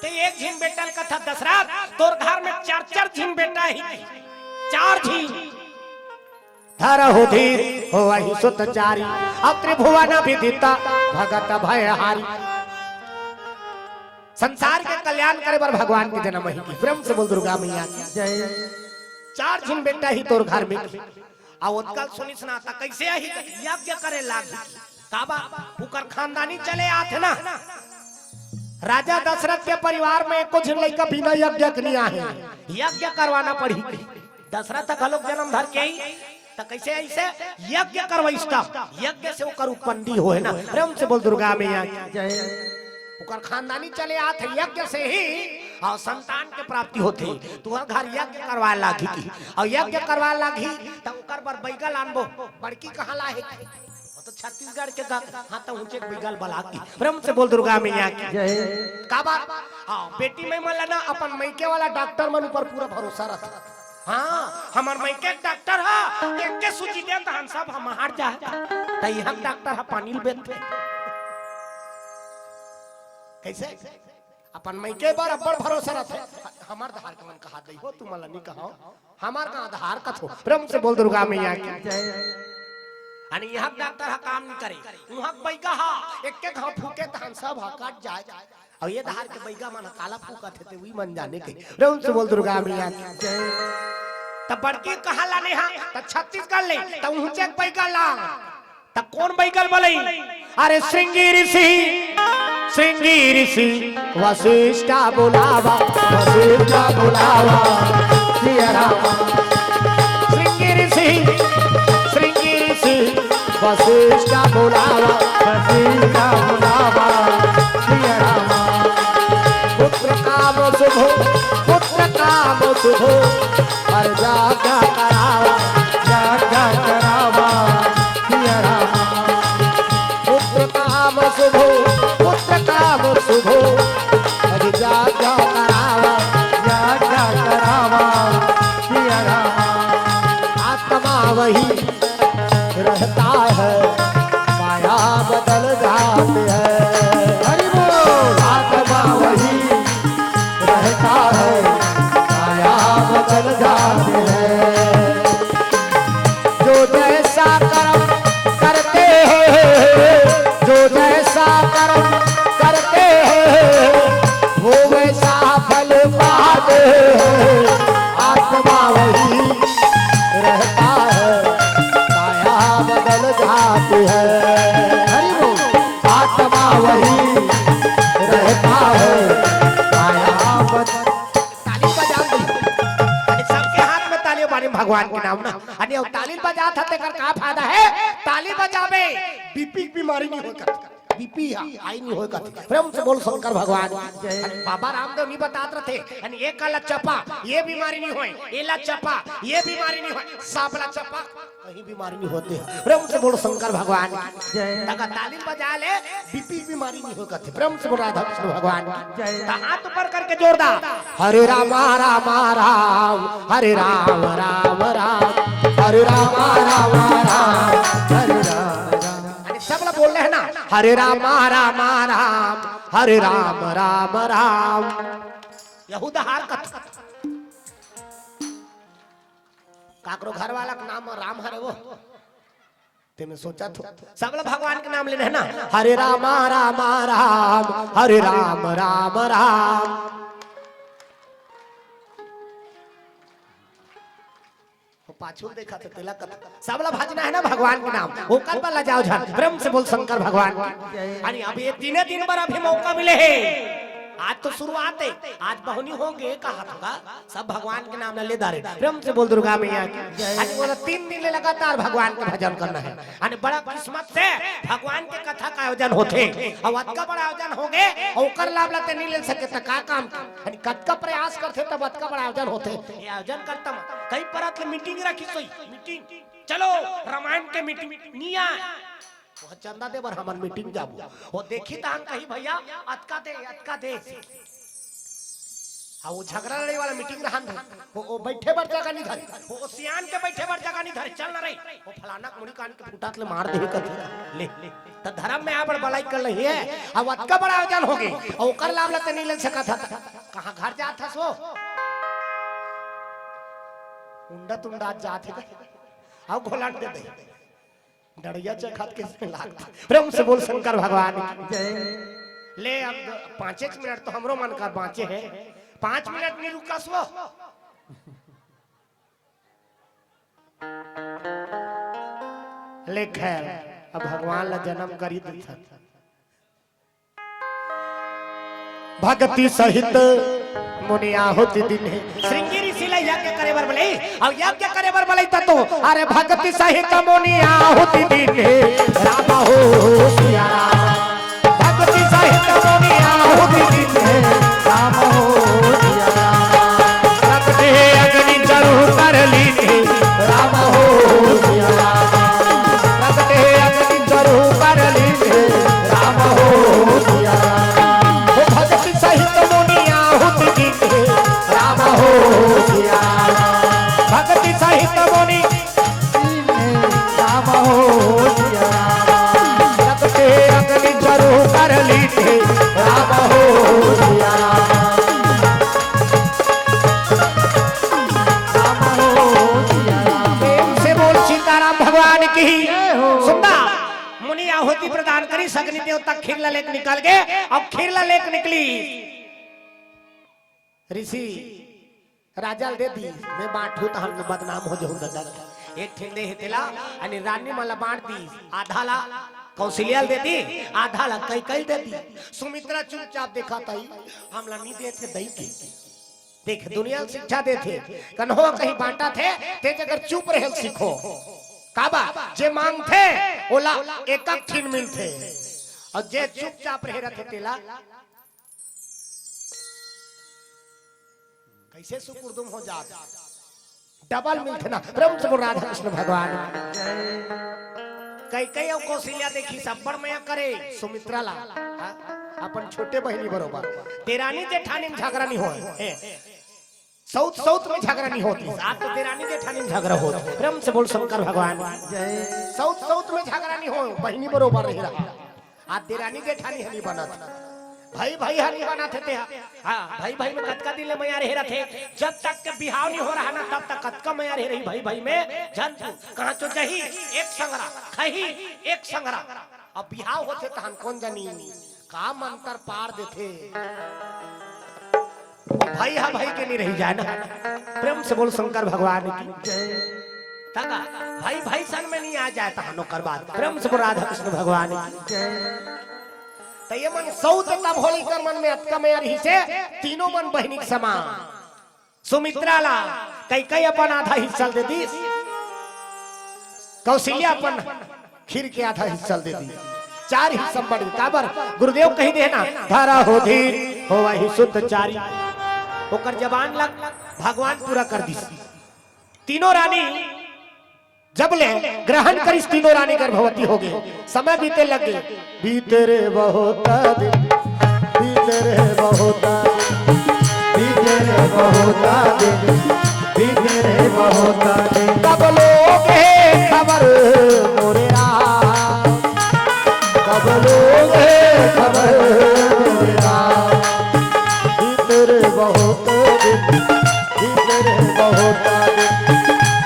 ते एक झिन बेटा ल कथा, दशरथ, तोर घर में चार चार झिन बेटा ही, चार झिन। धरहु धीर होवहि सुत चारी, अउ त्रिभुवन विदित भगत भयहारी। संसार के कल्याण करे बर भगवान के जन्म ही की। प्रेम से बोल दुर्गा मैया की। जय। चार झिन बेटा ही तोर घर में। अउ ओतका ल सुनिस ना, त कइसे आही? यज्ञ करे लागही। काबर? उकर खानदानी चले आथे ना। राजा दशरथ के परिवार में एको झिन लइका बिना यज्ञ के नहीं आहे। यज्ञ करवाना पड़ही। दशरथ घलोक जन्म धर के ही, त कइसे अइसे? यज्ञ करवाइस तब। यज्ञ से ओकर उत्पत्ति होय ना। प्रेम से बोल दुर्गा मैया की। जय। ओकर खानदानी चले आथे यज्ञ से ही, अउ संतान के प्राप्ति होथे। तुहर घर यज्ञ करवाए लागही की, अउ यज्ञ करवाए लागही, त ओकर बर बइगा लानबो। बड़की कहाँ ला हे? वो तो छत्तीसगढ़ के गा-, हाँ, त उहँचे के बइगा ल बला के। प्रेम से बोल दुर्गा मैया की। जय। काबर? हाँ, बेटी माई मन ला ना अपन मइके वाला डॉक्टर मन ऊपर पूरा भरोसा रथे। हाँ, हमर मइके के डॉक्टर ह, एके सूजी दे तहन सब हम हार जाए। त इहाँ डॉक्टर ह पानी ल बेचथे। कइसे? अपन मइके बर अब्बड़ भरोसा रथे। हमर धार के मन कहा दई हो, तुमन ला नहीं कहो। हमर का आधार कथो। प्रेम से बोल दुर्गा मैया की। जय। अने इहाँ डॉक्टर ह काम नहीं करे, उहाँ बइगा ह एके घाव फूके तहन सब ह कट जाए। अउ ये धार के बइगा मन ह काला फूकत हे, ते उही मन जाने के। प्रेम से बोल दुर्गा मैया की। जय। त बड़की कहाँ लाने हा? त छत्तीसगढ़ ले, त उहँचे के बइगा ला। त कोन बइगा ल बलई? अरे श्रृंगी ऋषि, श्रृंगी ऋषि वशिष्ठा बुलावा, वशिष्ठा बुलावा, सिया रामा। श्रृंगी ऋषि, श्रृंगी ऋषि वशिष्ठा बुलावा, वशिष्ठा बुलावा, सिया रामा। पुत्र काम शुभ, पुत्र काम शुभ, अरे जागा करावा, जागा करावा, सिया रामा। पुत्र काम शुभ, पुत्र काम शुभ, अरे जागा करावा, जागा करावा, सिया रामा। आत्मा वही रहता है, माया बदल जाती है। हरि बोल। आत्मा वही रहता है, माया बदल जाती है। जो जैसा कर्म करते हैं, जो जैसा कर्म करते हैं, वो वैसा फल पाते हैं। आत्मा वही रहता है, काया बदल जाती है। हरि बोल। आत्मा वही रहता है, काया बदल। ताली बजाओ भाई। अरे सबके हाथ में ताली मारे भगवान के नाम ना। अरे वो ताली बजात ह तेकर का फायदा हे? ताली बजाबे, बीपी के बीमारी नहीं होय कथे। बीपी हा, हाई नहीं होय कथे। प्रेम से बोल शंकर भगवान की। जय। अरे बाबा रामदेव नहीं बतात रथे, अरे ये काला चपा, ये बीमारी नहीं होय, एला चपा, ये बीमारी नहीं होय, सबला चपा, कहीं बीमारी नहीं होते। प्रेम से बोल शंकर भगवान की। जय। तका ताली बजा ले, बीपी बीमारी नहीं होय कथे। प्रेम से बोल राधा कृष्ण भगवान की। जय। त हाथ ऊपर करके जोरदार। हरे रामा रामा राम, हरे राम राम राम, हरे रामा रामा राम, हरे राम राम। अरे सब ला बोल रहे हैं ना, हरे रामा रामा राम, हरे राम राम राम। यहू दहार कथा। काकरो घर वाला के नाम राम हरे वो। तेमे सोचा थो, सबला भगवान के नाम लेना है ना। हरे रामा रामा राम, हरे राम राम राम। वो पाछू देखा तो तेला कत-, सबला भजना है ना भगवान के नाम, ओकर बर लजाओ झन। प्रेम से बोल शंकर भगवान की। अरे अब ये तीने दिन बर अभी मौका मिले है, आज तो शुरुआत है, आज बहनी होंगे कहा थोड़ा। सब भगवान के नाम ला ले डारे। प्रेम से बोल दुर्गा मैया की। आज बोला तीन दिन ले लगातार भगवान के भजन करना है। अने बड़ा किस्मत से भगवान के कथा का आयोजन होथे। अउ अतका बड़ा आयोजन होगे, अउ ओकर लाभ ला ते नहीं ले सके त का काम? अने कतका प्रयास करथे तब अतका बड़ा आयोजन होथे। ये आयोजन करता म कई परत ले मीटिंग रखी सोई, मीटिंग। चलो रामायण के मीटिंग निया। वो चंदा दे बर हमन मीटिंग जाबो। वो देखी तहन कही भैया अतका दे, अतका दे। हाँ, वो झगड़ा लड़े वाला मीटिंग रहन दे। वो, वो बैठे बर जगह नहीं धरे। वो, वो सियान के बैठे बर जगह नहीं धरे। चल ना रही। वो फलाना के मुड़ी कान के फूटात ले मार दे कथी। ले, ले। त धर्म में आबड़ बलाई कर लही है। अब अतका बड़ा आयोजन होगे। अउ ओकर लाभ ला ते नहीं ले सकत हस। कहाँ घर जात हस वो? उंडा तुंडा जात है। अउ घोलाट दे दे। डड़िया चखत के इसमें लागत। प्रेम से बोल शंकर भगवान की। ले अब पाँचे मिनट तो हमरो मन कर बाँचे है, पाँच मिनट नहीं रुकस वो। ले खैर, अब भगवान ला जन्म करी दीथन। भक्ति सहित मुनि आहुति दीन्हे। श्रृंगी ऋषि ला यज्ञ करे बर बलई, अउ यज्ञ करे बर बलई त तो, अरे भक्ति सहित मुनि आहुति दीन्हे, राम हो सिया राम। भक्ति सहित मुनि आहुति दीन्हे, राम हो सिया राम। रक्त हे अग्नि चरु कर लीन्हे, राम हो सिया राम। रक्त हे अग्नि चरु कर लीन्हे, राम हो सिया राम। ओ भक्ति सहित मुनि आहुति दीन्हे, राम हो सिया राम। भक्ति सहित मुनि दीन्हे, राम हो सिया राम। रक्त हे अग्नि चरु कर लीन्हे, राम हो सिया राम। राम हो सिया राम। प्रेम से बोल सीताराम भगवान की। जय हो। सुनना, मुनि आहुति प्रदान करिस, अग्नि देवता खीर ला लेके निकल गे, अउ खीर ला लेके निकलिस। ऋषि राजा ल दे दी, मैं बांटहूं त हम बदनाम हो जाहूं दादा। एक ठिन दे हे तेला, अने रानी मन ला बांट दी, आधा ला कौशल्या ल दे दी, आधा ला कैकई ल दे दी। सुमित्रा चुपचाप देखत हे, हमला नी देथे दई के। देख, दुनिया ल शिक्षा देथे, कन्हो कहीं बांटथे, ते जगर चुप रहे ल सीखो। काबर, जे मांगथे, ओला एक एक ठिन मिलथे, अउ जे चुपचाप रहे रथे, तेला कइसे सुकुरदुम हो जात, डबल मिलथे ना। प्रेम से बोल राधा कृष्ण भगवान। कैकई अउ कौशल्या देखिस, अब्बड़ मया करे सुमित्रा ला, हाँ? अपन छोटे बहिनी बरोबर। देरानी जेठानी में झगड़ा नहीं होय। ए, सौत सौत में झगड़ा नहीं होत। आज तो देरानी जेठानी में झगड़ा होत। प्रेम से बोल शंकर भगवान। सौत सौत में झगड़ा नहीं होय, बहिनी बरोबर रहे रहा। आज देरानी जेठानी ह नहीं बनत, भाई भाई ह नहीं बनत हे ते ह। हाँ, भाई भाई में कतका दिन ले मया रहे रथे, जब तक के बिहाव नहीं हो रहा ना, तब तक कतका मया रहे रही भाई भाई में। जन तू कहाँ चो जही एक संगरा, खही एक संगरा। अब बिहाव होथे तहन कोन जनी का मंतर पार देथे। भाई हा भाई के नहीं रही जाए ना। प्रेम से बोल शंकर भगवान की। तका भाई भाई संग में नहीं आ जाए तहन ओकर बाद। प्रेम से बोल राधा कृष्ण भगवान की। त ये मन सौत तब होली कर मन में अतका मया रहिसे, तीनों मन बहिनी के समान। सुमित्रा ला कैकई अपन आधा हिस्सा दे दीस, कौशल्या अपन खीर के आधा हिस्सा दे दी, चार हिस्सा बड़ी। काबर गुरुदेव कही दे ना, धरा हो धीर हो वही सुत चारी। ओकर जबान ला भगवान पूरा कर दीस। तीनों रानी जब ले ग्रहण करिस, तीनों रानी गर्भवती हो गई। समय बीते लगे, बीते रे बहुत दिन, बीते रे बहुत दिन, बीते रे बहुत दिन, बीते रे बहुत दिन। कब लोगे खबर मोरे राम, कब लोगे खबर मोरे राम। बीते रे बहुत दिन, बीते रे बहुत दिन,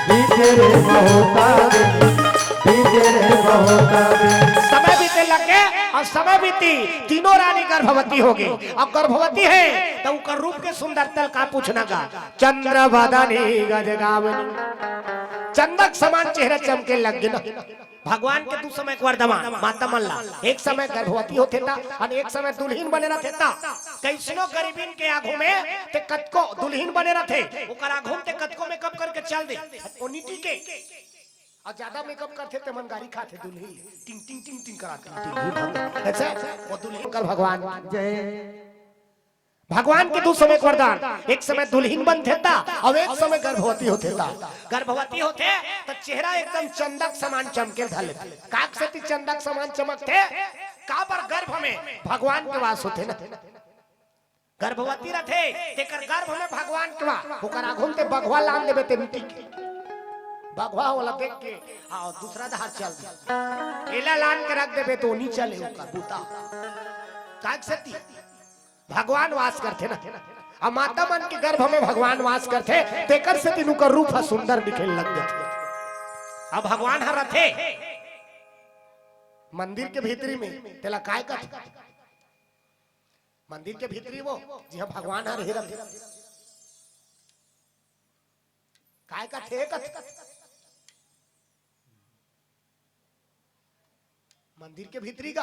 बीते रे बहुत दिन, बीते समय बीते लग गे अउ समय बीती, तीनों रानी गर्भवती हो गे। अब गर्भवती हे त ओकर रूप के सुंदरता ल का पूछना गा। चंद्र बदनी गजगामिनी, चंदा के समान चेहरा चमके लग गे ना। भगवान के दू समय के वरदान माता मन ला, एक समय गर्भवती होथे त, अउ एक समय दुल्हिन बने रथे त। कइसनो गरीबिन के आघू में ते कतको दुल्हिन बने रथे, ओकर आघू में ते कतको मेकअप करके चल दे, ओ नी टिके। अउ ज्यादा मेकअप करथे ते मन गारी खाथे दुल्हिन, टिंग टिंग टिंग टिंग करा, टिंग टिंग टिंग। अच्छा, ओ दुल्हिन कर भगवान। जय। भगवान के दू समय के वरदान, एक समय दुल्हिन बनथे त, अउ एक समय गर्भवती होथे त। गर्भवती होथे त चेहरा एकदम चंदा के समान चमके धर लेथे। काक सेती चंदा के समान चमकथे, काबर गर्भ में भगवान के वास होथे ना। गर्भवती रथे, तेकर गर्भ में भगवान के वास, ओकर आघू में ते बघवा लान देबे ते मिट्टी के। बघवा ओला देख के, हाँ, दूसरा धार चल दे। एला लान के रख देबे तो नी चले ओकर बूता। काक सेती भगवान वास करथे ना। अब माता मन के गर्भ में भगवान वास करथे, तेकर सेती ओकर रूप ह सुंदर दिखे लग जाथे। अब भगवान ह रथे मंदिर के भीतरी में, तेला काय कथे? मंदिर के भीतरी वो, जिहां भगवान ह रहे रथे। काय कथे, कथे? मंदिर के भीतरी का?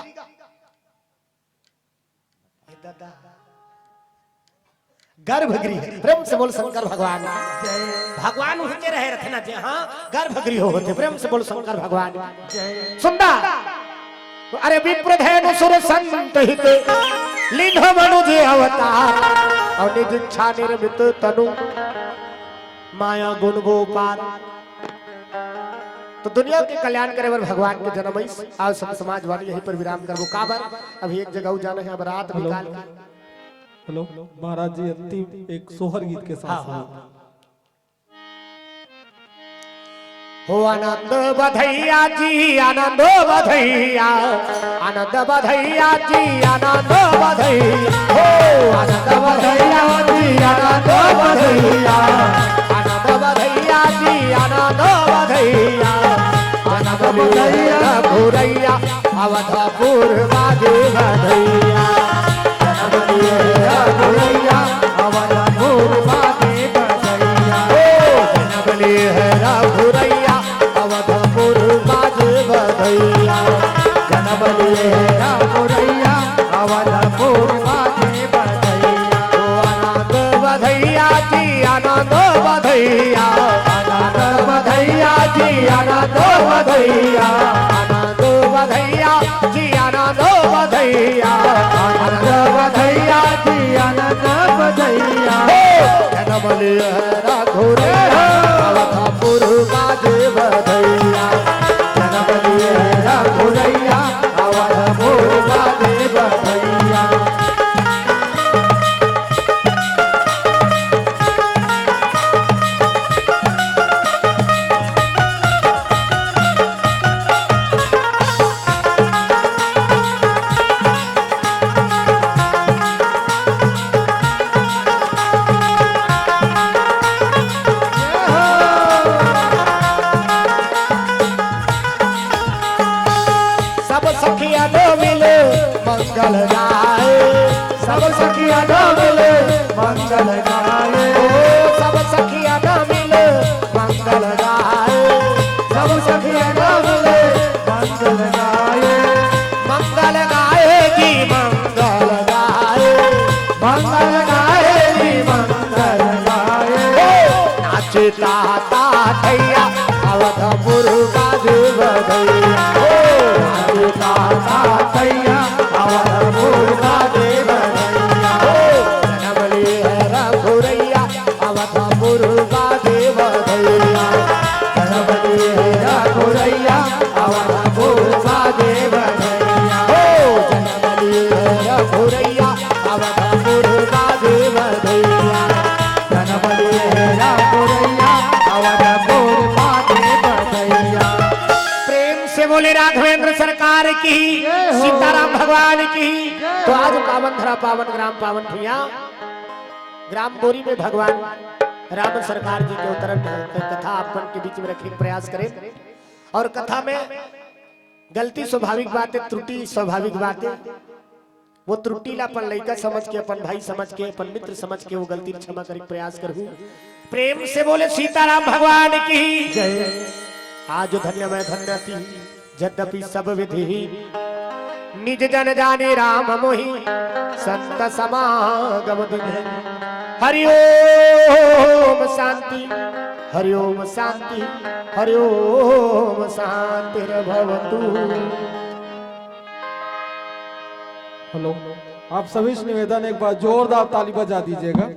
ए दादा। गर्भगृह। प्रेम से बोल शंकर भगवान। भगवान उहिते रहे रथे ना, जिहां गर्भगृह होथे। प्रेम से बोल शंकर भगवान। सुंदर। अरे विप्र धेनु सुर संत हित, लीन्ह मनुज अवतार। अउ निज इच्छा निर्मित तनु, माया गुण गो पार। तो दुनिया के कल्याण करे बर भगवान के जनम आइस। आज संत समाज वाणी यहीं पर विराम करबो। काबर अभी एक जगह अउ जाना हे, अब रात भी हेलो। काल। हेलो, महाराज जी, अंतिम एक सोहर गीत के साथ हाँ, साथ। हाँ। हो आनंद बधैया जी, आनंद बधैया, आनंद बधैया जी, आनंद बधैया। हो आनंद बधैया जी, आनंद बधैया, आनंद बधैया जी, आनंद बधैया। आनंद बधैया घुरैया, अवधपुर बाजे बधैया। जनम लिए रघुरैया, अवधपुर बाजे बधैया। ओ, जनम लिए रघुरैया, अवधपुर बाजे बधैया। जनम लिए रघुरैया, अवधपुर बाजे बधैया। ओ, आनंद बधैया जी, आनंद बधैया। आनंद बधैया जी, आनंद बधैया। आनंद बधैया जी, आनंद बधैया। आनंद बधैया जी, आनंद बधैया। हे! जनम लिए रघुरैया, अवधपुर बाजे बधैया। जनम लिए रघुरैया, अवधपुर बाजे बधैया। सब सखिया नो मिले मंगल गाए। सब सखिया नो मिले मंगल गाए। ओ, सब सखिया नो मिले मंगल गाए। सब सखिया नो मिले मंगल गाए। मंगल गाए जी, मंगल गाए। मंगल गाए जी, मंगल गाए। ओ, नाचता ता थैया, अवधपुर बाजे बधैया। ओ, नाचता ता थैया, अवधपुर बाजे बधैया। ओ, जनम लिए रघुरैया, अवधपुर बाजे बधैया। जनम लिए रघुरैया, अवधपुर बाजे बधैया। ओ, जनम लिए रघुरैया, अवधपुर बाजे बधैया। जनम लिए रघुरैया, अवधपुर बाजे बधैया। प्रेम से बोले राघवेंद्र सरकार की, जय हो। सीताराम भगवान की। जय तो आज हो। पावन धरा पावन ग्राम पावन भुइयां, ग्राम बोरी में भगवान राम सरकार जी के अवतरण के कथा आप मन के बीच में रखे के प्रयास करें। अउ कथा में गलती स्वाभाविक बात हे, त्रुटि स्वाभाविक बात हे। वो त्रुटि ला अपन लइका समझ के, अपन भाई समझ के, अपन मित्र समझ के वो गलती ला क्षमा करे के प्रयास करहू। प्रेम से बोले सीताराम भगवान की जय। आज धन्य मैं धन्य थी, जद्यपि सब विधि निज जन जाने राम मोहि, संत समागम दिन है। हरि ओम शांति, हरि ओम शांति, हरि ओम शांतिर्भवतु। हेलो, आप सभी से निवेदन, एक बार जोरदार ताली बजा दीजिएगा।